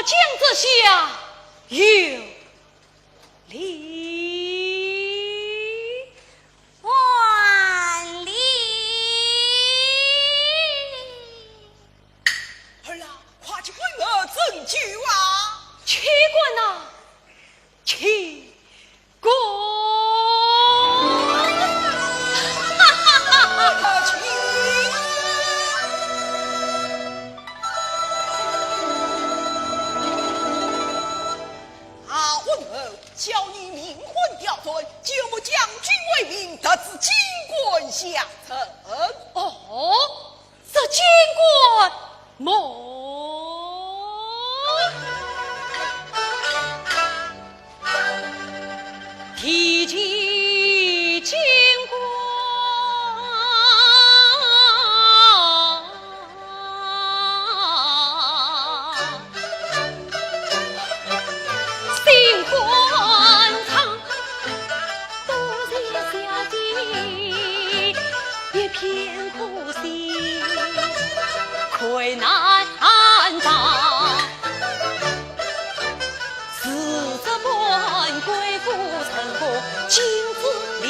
将这下有礼还礼。儿啊，快去问候斟酒啊！岂敢呐，岂敢！啊，文侯，叫你命官调转，就将军为民，特此进官相呈。哦，这进官么？提起进官，心欢畅，多谢小姐一片苦心，困难当。 自这晚归府成功金子里，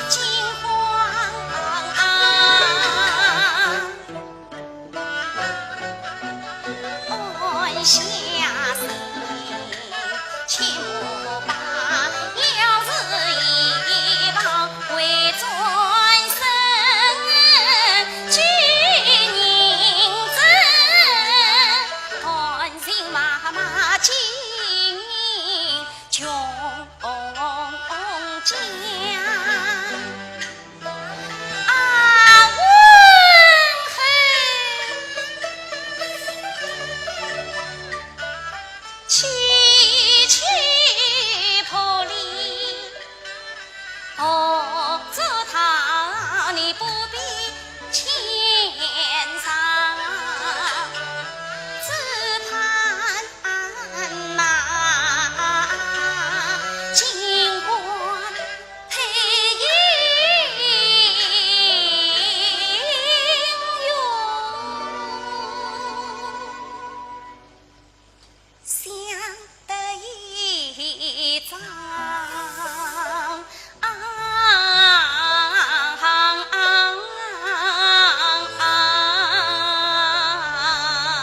只有他，只有才情，只有他。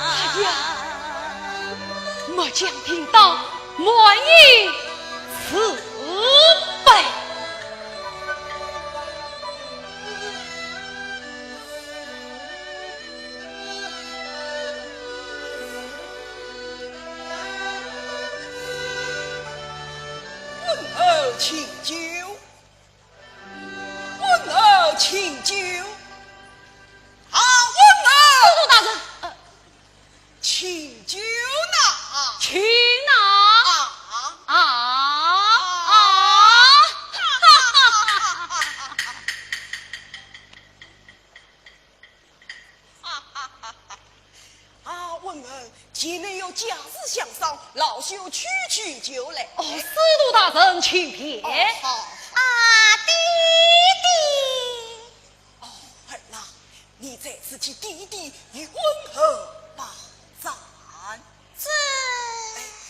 哎呀，末将听到满意。 是非？文侯请酒，文侯请酒。 啊，文侯！都督大人，呃，请酒呐。请呐。啊。啊。啊。啊，文侯，前面有家事相商，老朽去取酒来。哦，司徒大人，请便。哦，好。啊，爹爹。 哦，儿啊，你在此替爹爹与文侯把盏。是。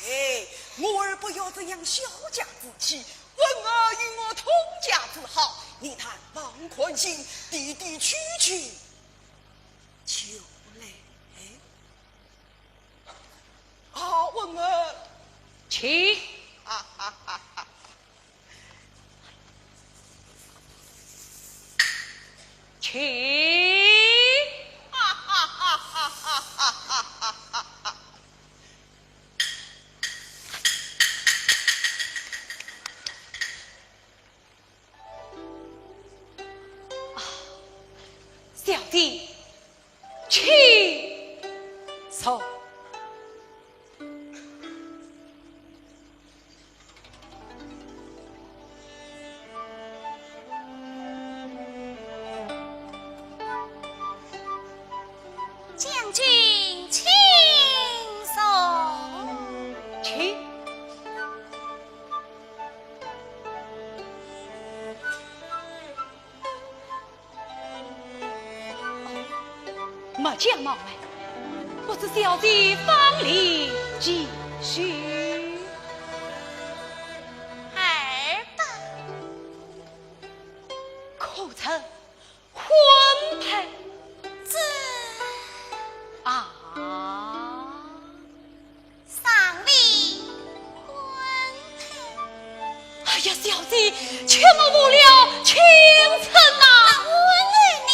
哎，我儿不要这样小家子气，文侯与我同家子好，你但放宽心，爹爹去取酒来。哎，啊，文侯。请。啊，啊，啊，啊。 请。坐。将军请坐。请。 末将冒昧，不知小姐芳龄几许？二八。可曾婚配？这……啊。 尚未婚配。哎呀，小姐，切莫误了青春呐！啊，我爱你。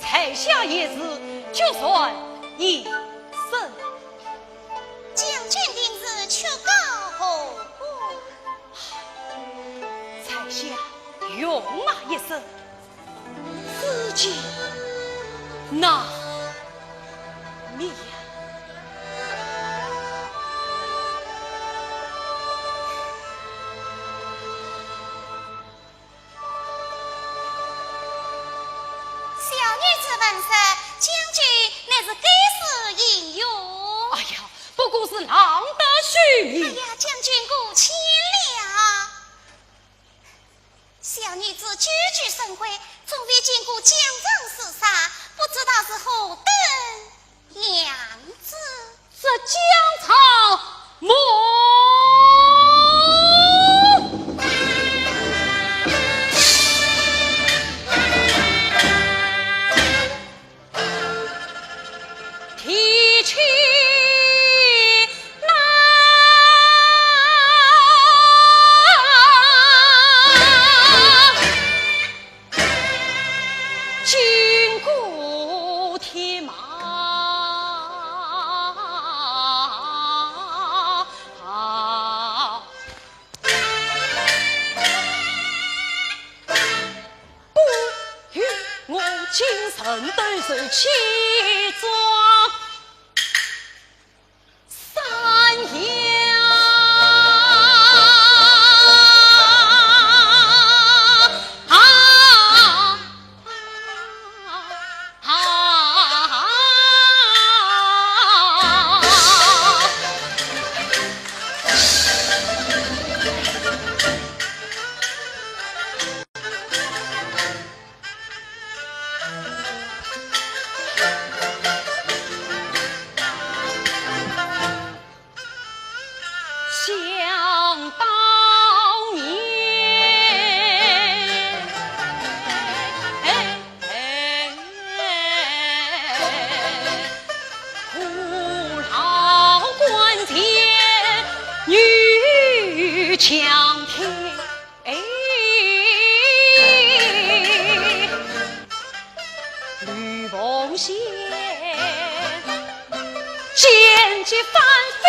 在下也是，就算一生。将军定是曲高和寡。在下容那一生， 自己难免。小女子闻说，将军乃是盖世英雄。哎呀，不过是浪得虚名。哎呀，将军过谦了。 小女子久居深闺，从未见过疆场厮杀，不知道是何等样子。这疆场么， 提起那金鼓铁马， 不与我今生对手起装三样。想当年，古老关前女强天。 哎，吕奉先，剑击翻飞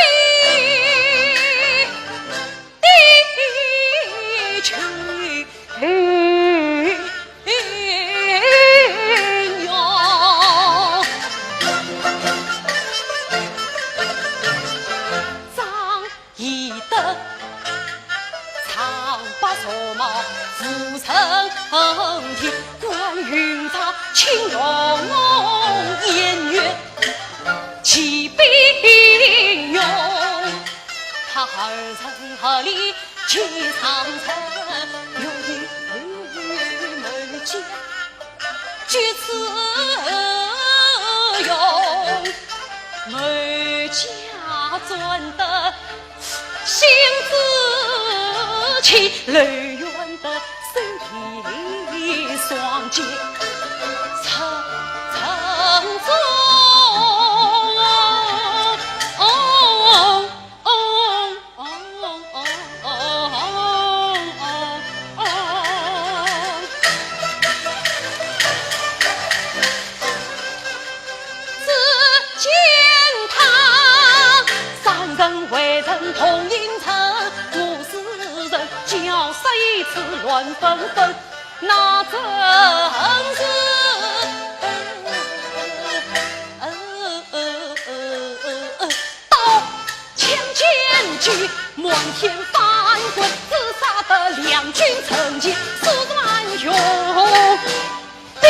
的秋云。张 翼德，长发蛇矛自冲天，关云长青龙偃月骑兵勇，他二人合力击长城，有谋计。 举此勇，某家赚得心自齐，楼元得手提双剑出征中。 只见他三人围城同营城，我四人交杀一次乱纷纷，那真是乱天翻滚，自杀的两军阵前，四万雄兵。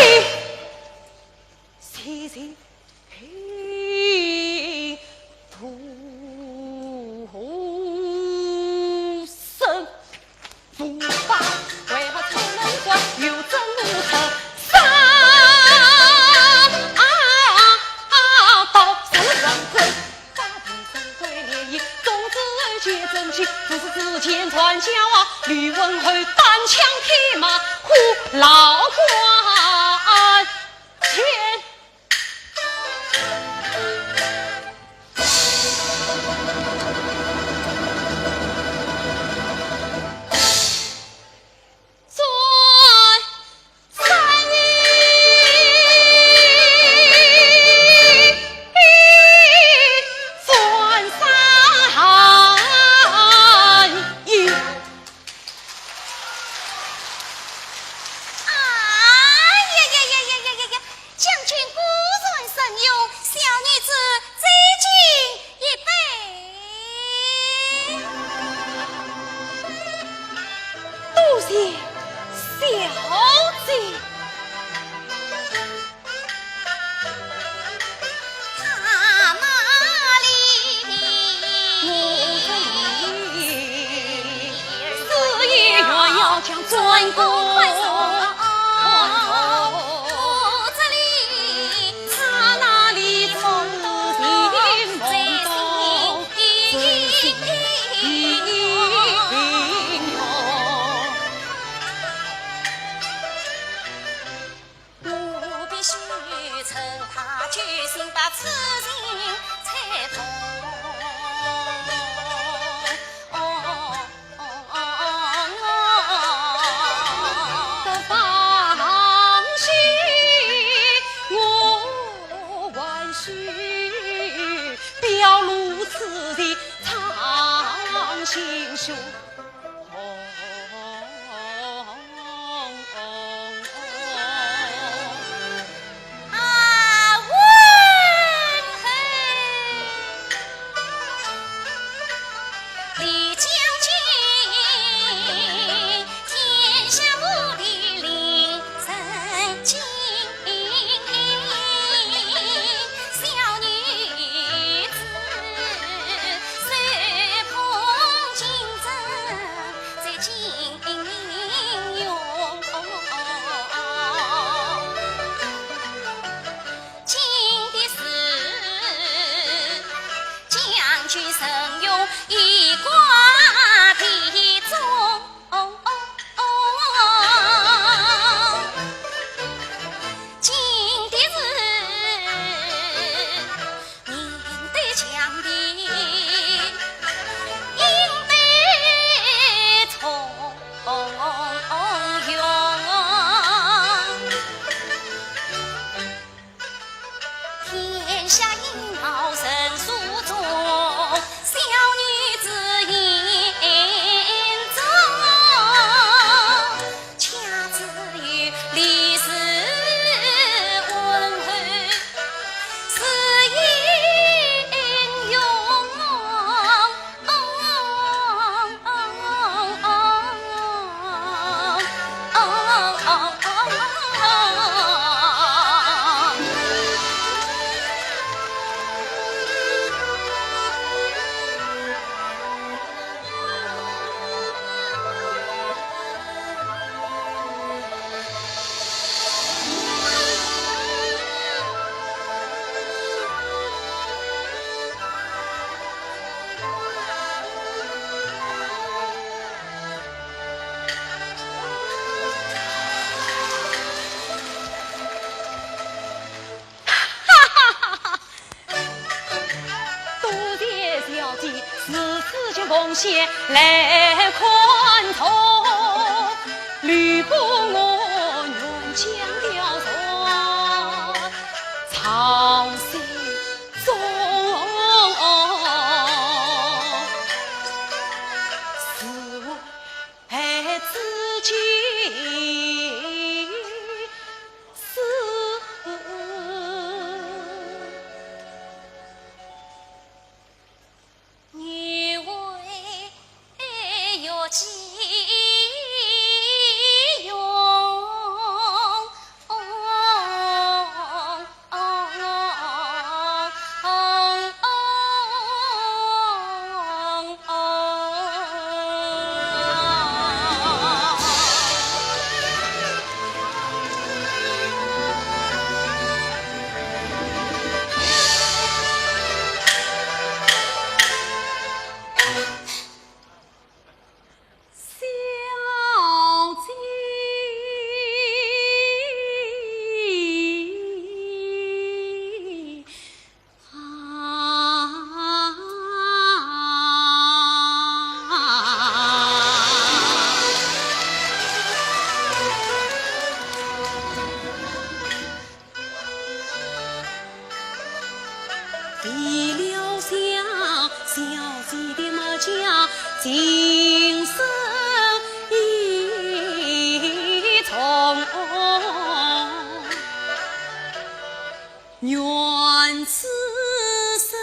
哎呀呀呀呀呀呀呀！将军果然神勇，小女子再敬一杯。多谢小姐。 我必须趁他酒醒，把此情拆通。得放心，我还须表露此情，唱心胸。 啊，多谢小姐如此的奉献来看重，吕布我愿将雕琢藏心中。是我爱子建。离了乡，小姐的么家情深意重。愿此生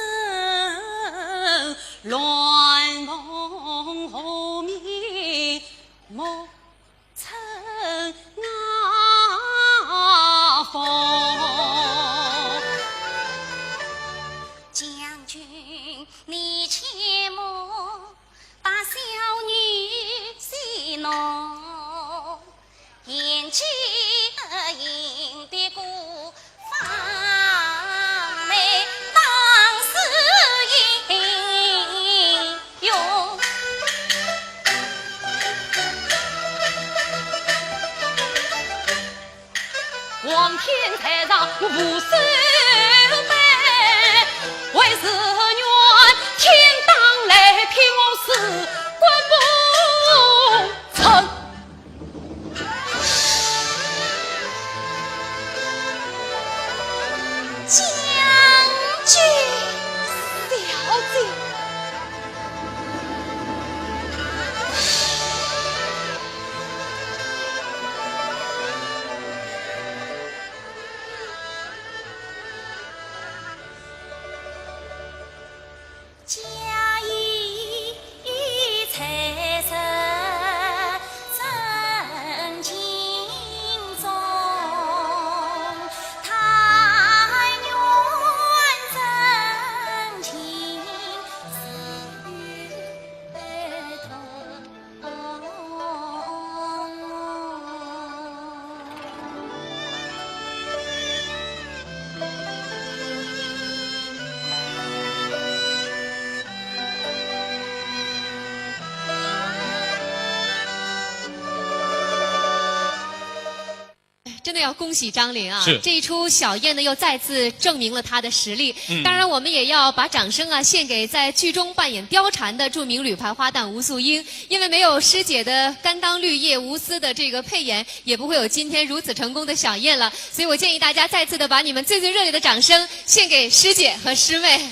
乱梦和眠，莫 曾啊逢。将军，你切莫把小女戏弄，贤妻得inn将军。小姐。 真的要恭喜张琳啊！是。这一出小燕呢，又再次证明了她的实力。嗯。当然，我们也要把掌声啊，献给在剧中扮演貂蝉的著名女排花旦吴素英。因为没有师姐的甘当绿叶无私的这个配演，也不会有今天如此成功的小燕了。所以我建议大家再次的把你们最最热烈的掌声献给师姐和师妹。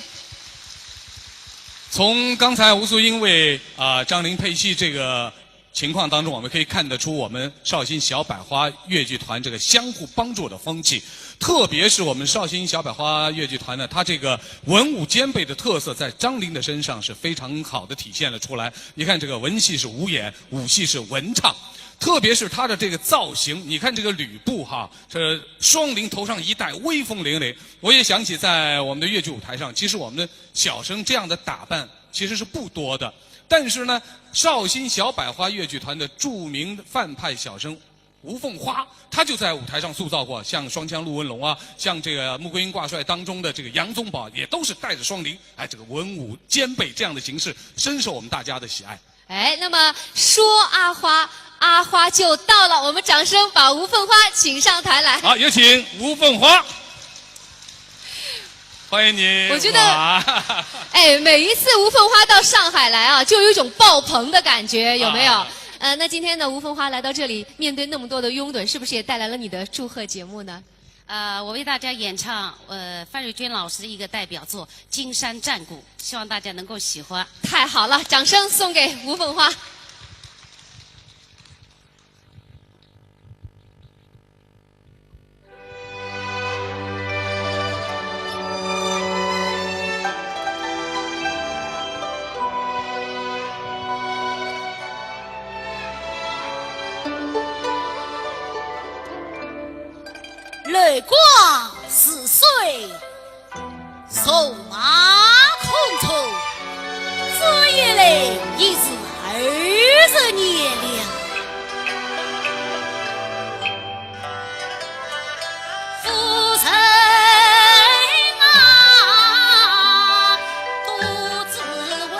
从刚才吴素英为，啊，张琳配戏这个 情况当中，我们可以看得出我们绍兴小百花越剧团这个相互帮助的风气，特别是我们绍兴小百花越剧团呢，它这个文武兼备的特色在张琳的身上是非常好地体现了出来。你看，这个文戏是武演，武戏是文唱，特别是她的这个造型，你看这个吕布哈，这双翎头上一戴，威风凛凛。我也想起在我们的越剧舞台上，其实我们的小生这样的打扮其实是不多的。 但是呢，绍兴小百花越剧团的著名范派小生吴凤花，她就在舞台上塑造过，像双枪陆文龙啊，像这个穆桂英挂帅当中的这个杨宗保，也都是带着双翎，哎，这个文武兼备这样的形式，深受我们大家的喜爱。哎，那么说阿花，阿花就到了，我们掌声把吴凤花请上台来。好，有请吴凤花。 欢迎你，我觉得，哇。哎，每一次吴凤花到上海来啊，就有一种爆棚的感觉，有没有？啊。呃，那今天呢，吴凤花来到这里，面对那么多的拥趸，是不是也带来了你的祝贺节目呢？呃，我为大家演唱，呃，范瑞娟老师的一个代表作《金山战鼓》，希望大家能够喜欢。太好了，掌声送给吴凤花。 泪光似水，瘦马空春，这一来已是二十年了。夫人啊，独自为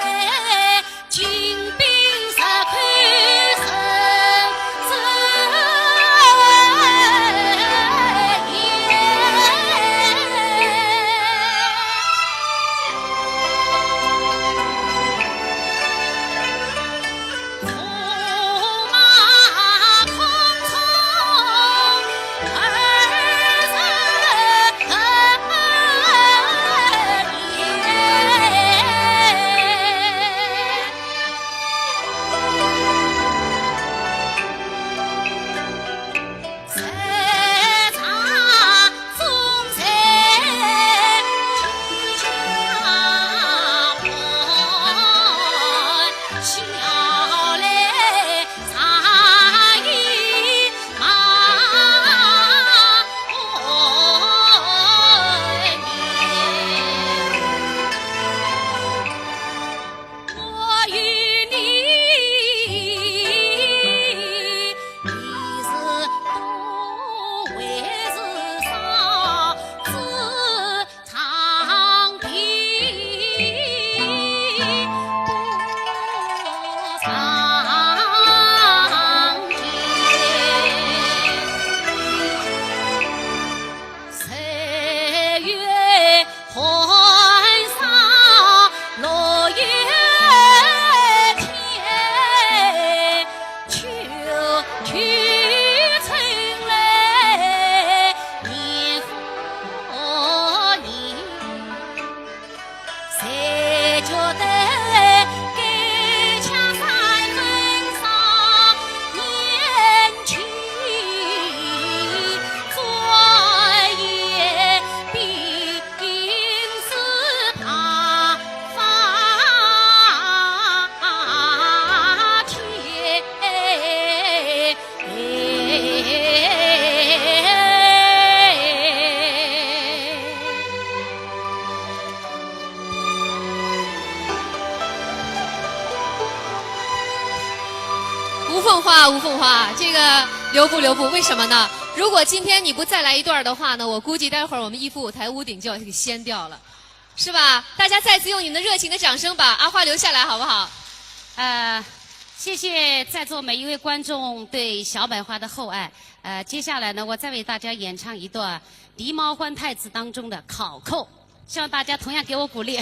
凤花，吴凤花，这个留步留步，为什么呢？如果今天你不再来一段儿的话呢，我估计待会儿我们一夫舞台屋顶就要给掀掉了，是吧？大家再次用你们的热情的掌声把阿花留下来，好不好？呃，谢谢在座每一位观众对小百花的厚爱。呃，接下来呢，我再为大家演唱一段《狸猫换太子》当中的考扣，希望大家同样给我鼓励。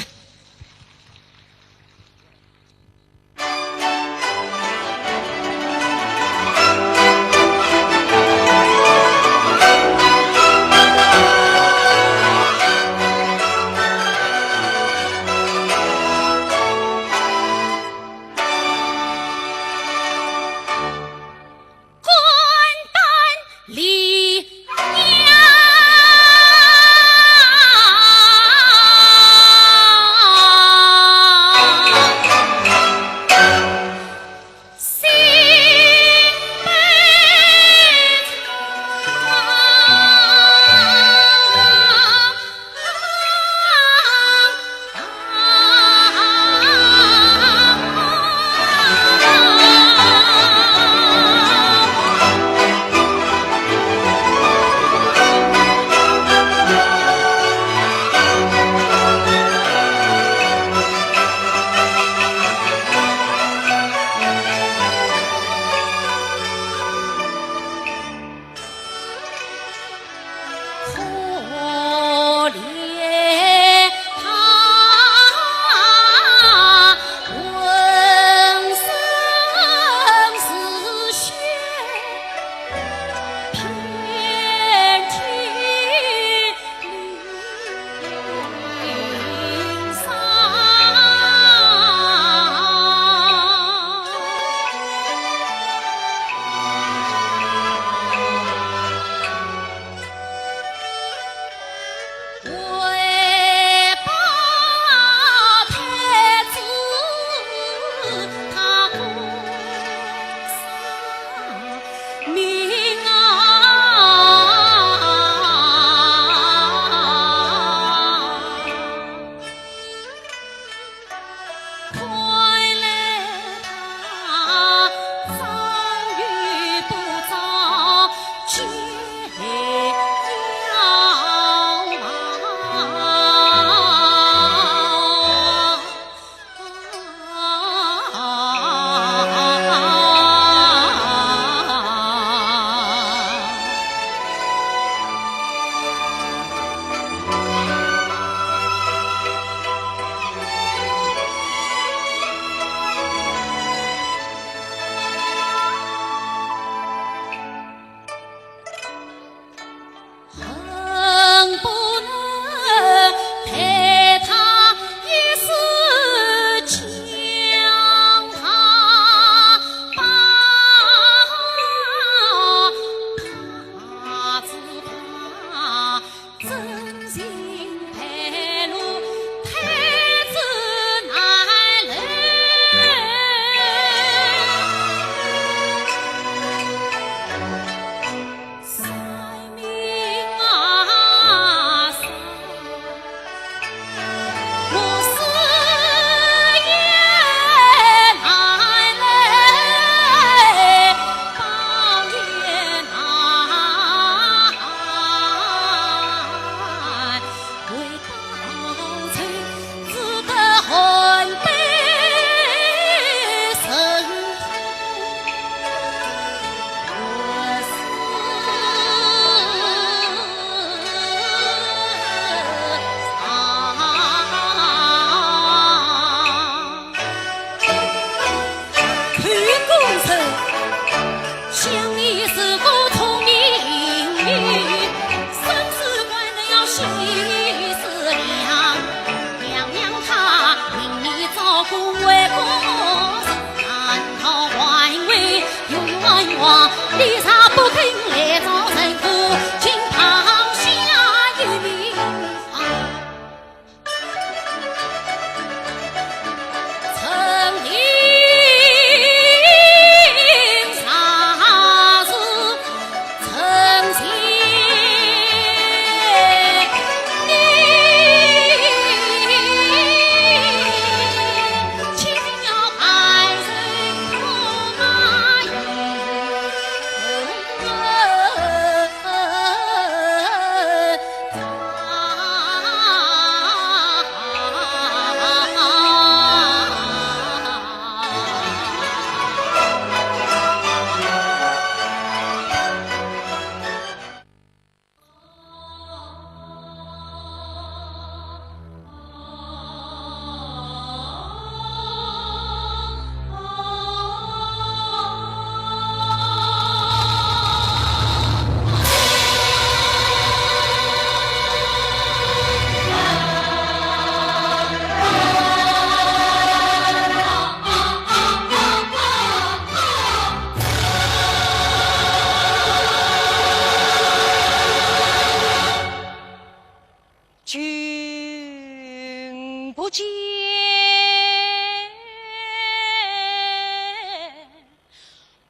不见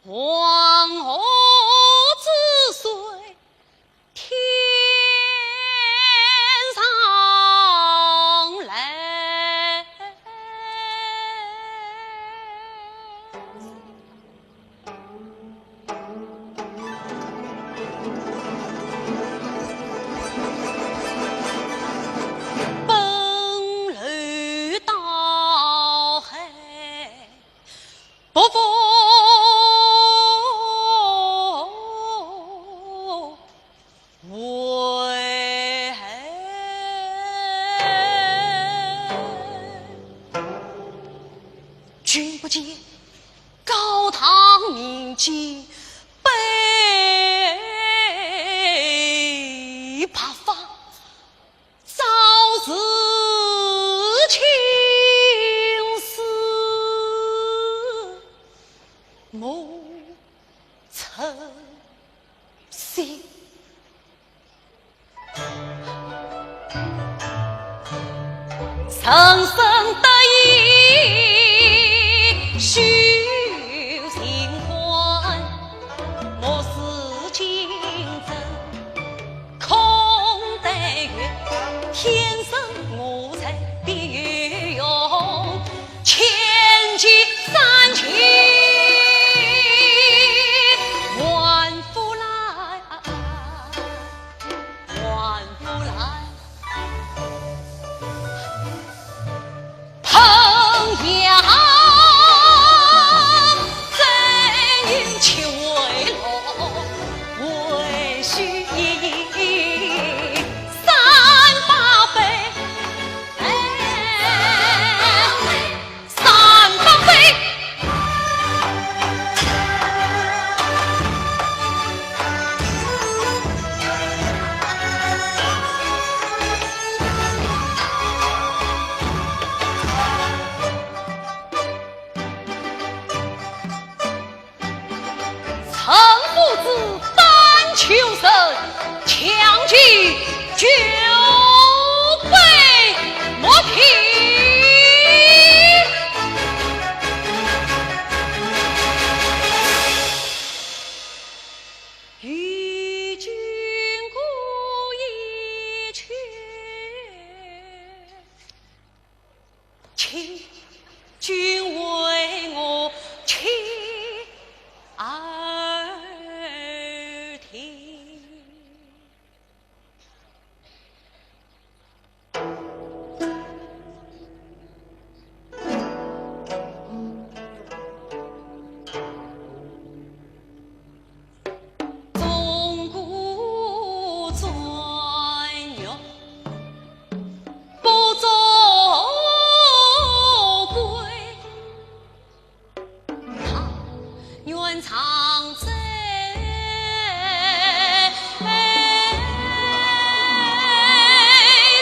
黄河之水天上来。 奔流到海，不复回。君不见，高堂明镜悲白发，朝思暮成 心。人生得意须尽欢，莫使金樽空对月，天生我材必有用，千金散尽还复来，还复来。 朋友，怎有其为乐，为须一饮三百杯。哎，三百杯。 陈夫子丹丘人，强记酒杯莫停。 与君歌一曲，请君为我倾耳听。 钟鼓馔乐不足贵， 愿长醉，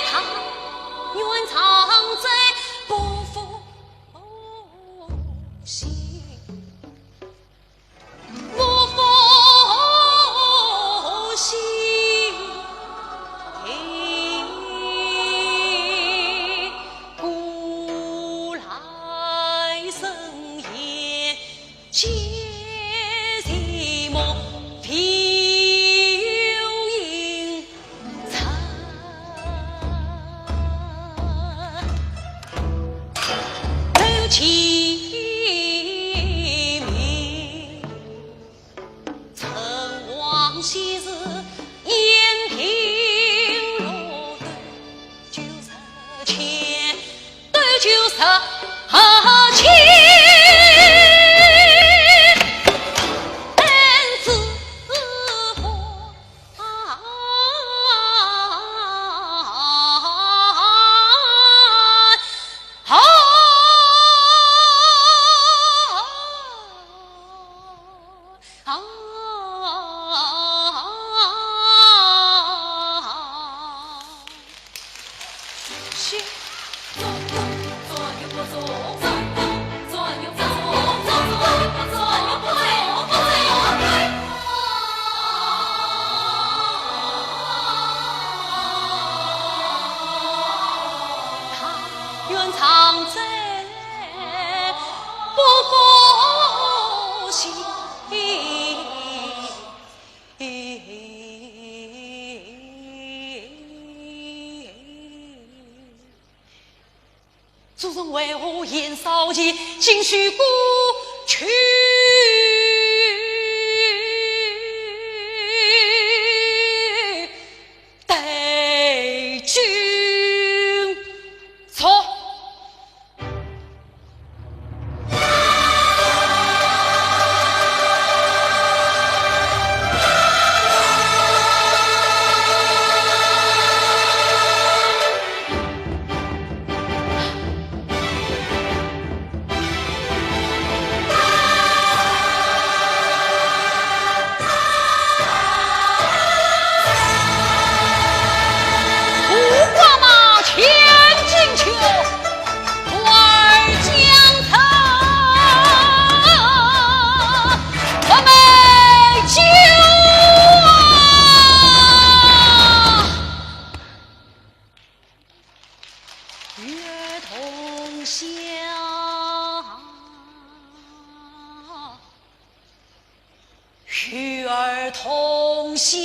他愿长醉不复醒，不复醒。古来人言， 见寂寞，唯有饮茶。楼前明，曾望昔日，宴平乐对 酒色浅，对酒色浅。长征不复兴。主人为何言少钱，径须过去待君？错。 五花马，千金裘，快将他，我美酒啊！ 与尔同销，与尔同销。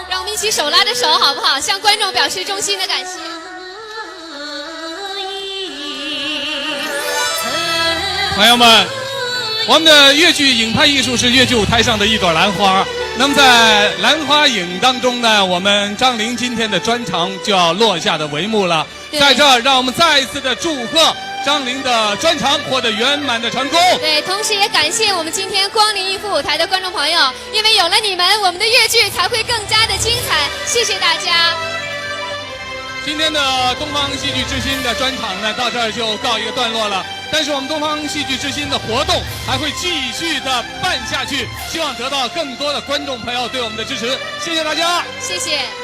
让我们一起手拉着手，好不好？向观众表示衷心的感谢。 朋友们，我们的越剧影派艺术是越剧舞台上的一朵兰花。那么在兰花影当中呢，我们张琳今天的专场就要落下的帷幕了。对。在这儿，让我们再一次的祝贺张琳的专场获得圆满的成功。对，同时也感谢我们今天光临玉肤舞台的观众朋友，因为有了你们，我们的越剧才会更加的精彩。谢谢大家。 今天的东方戏剧之星的专场呢，到这儿就告一个段落了。但是我们东方戏剧之星的活动还会继续的办下去，希望得到更多的观众朋友对我们的支持。谢谢大家。谢谢。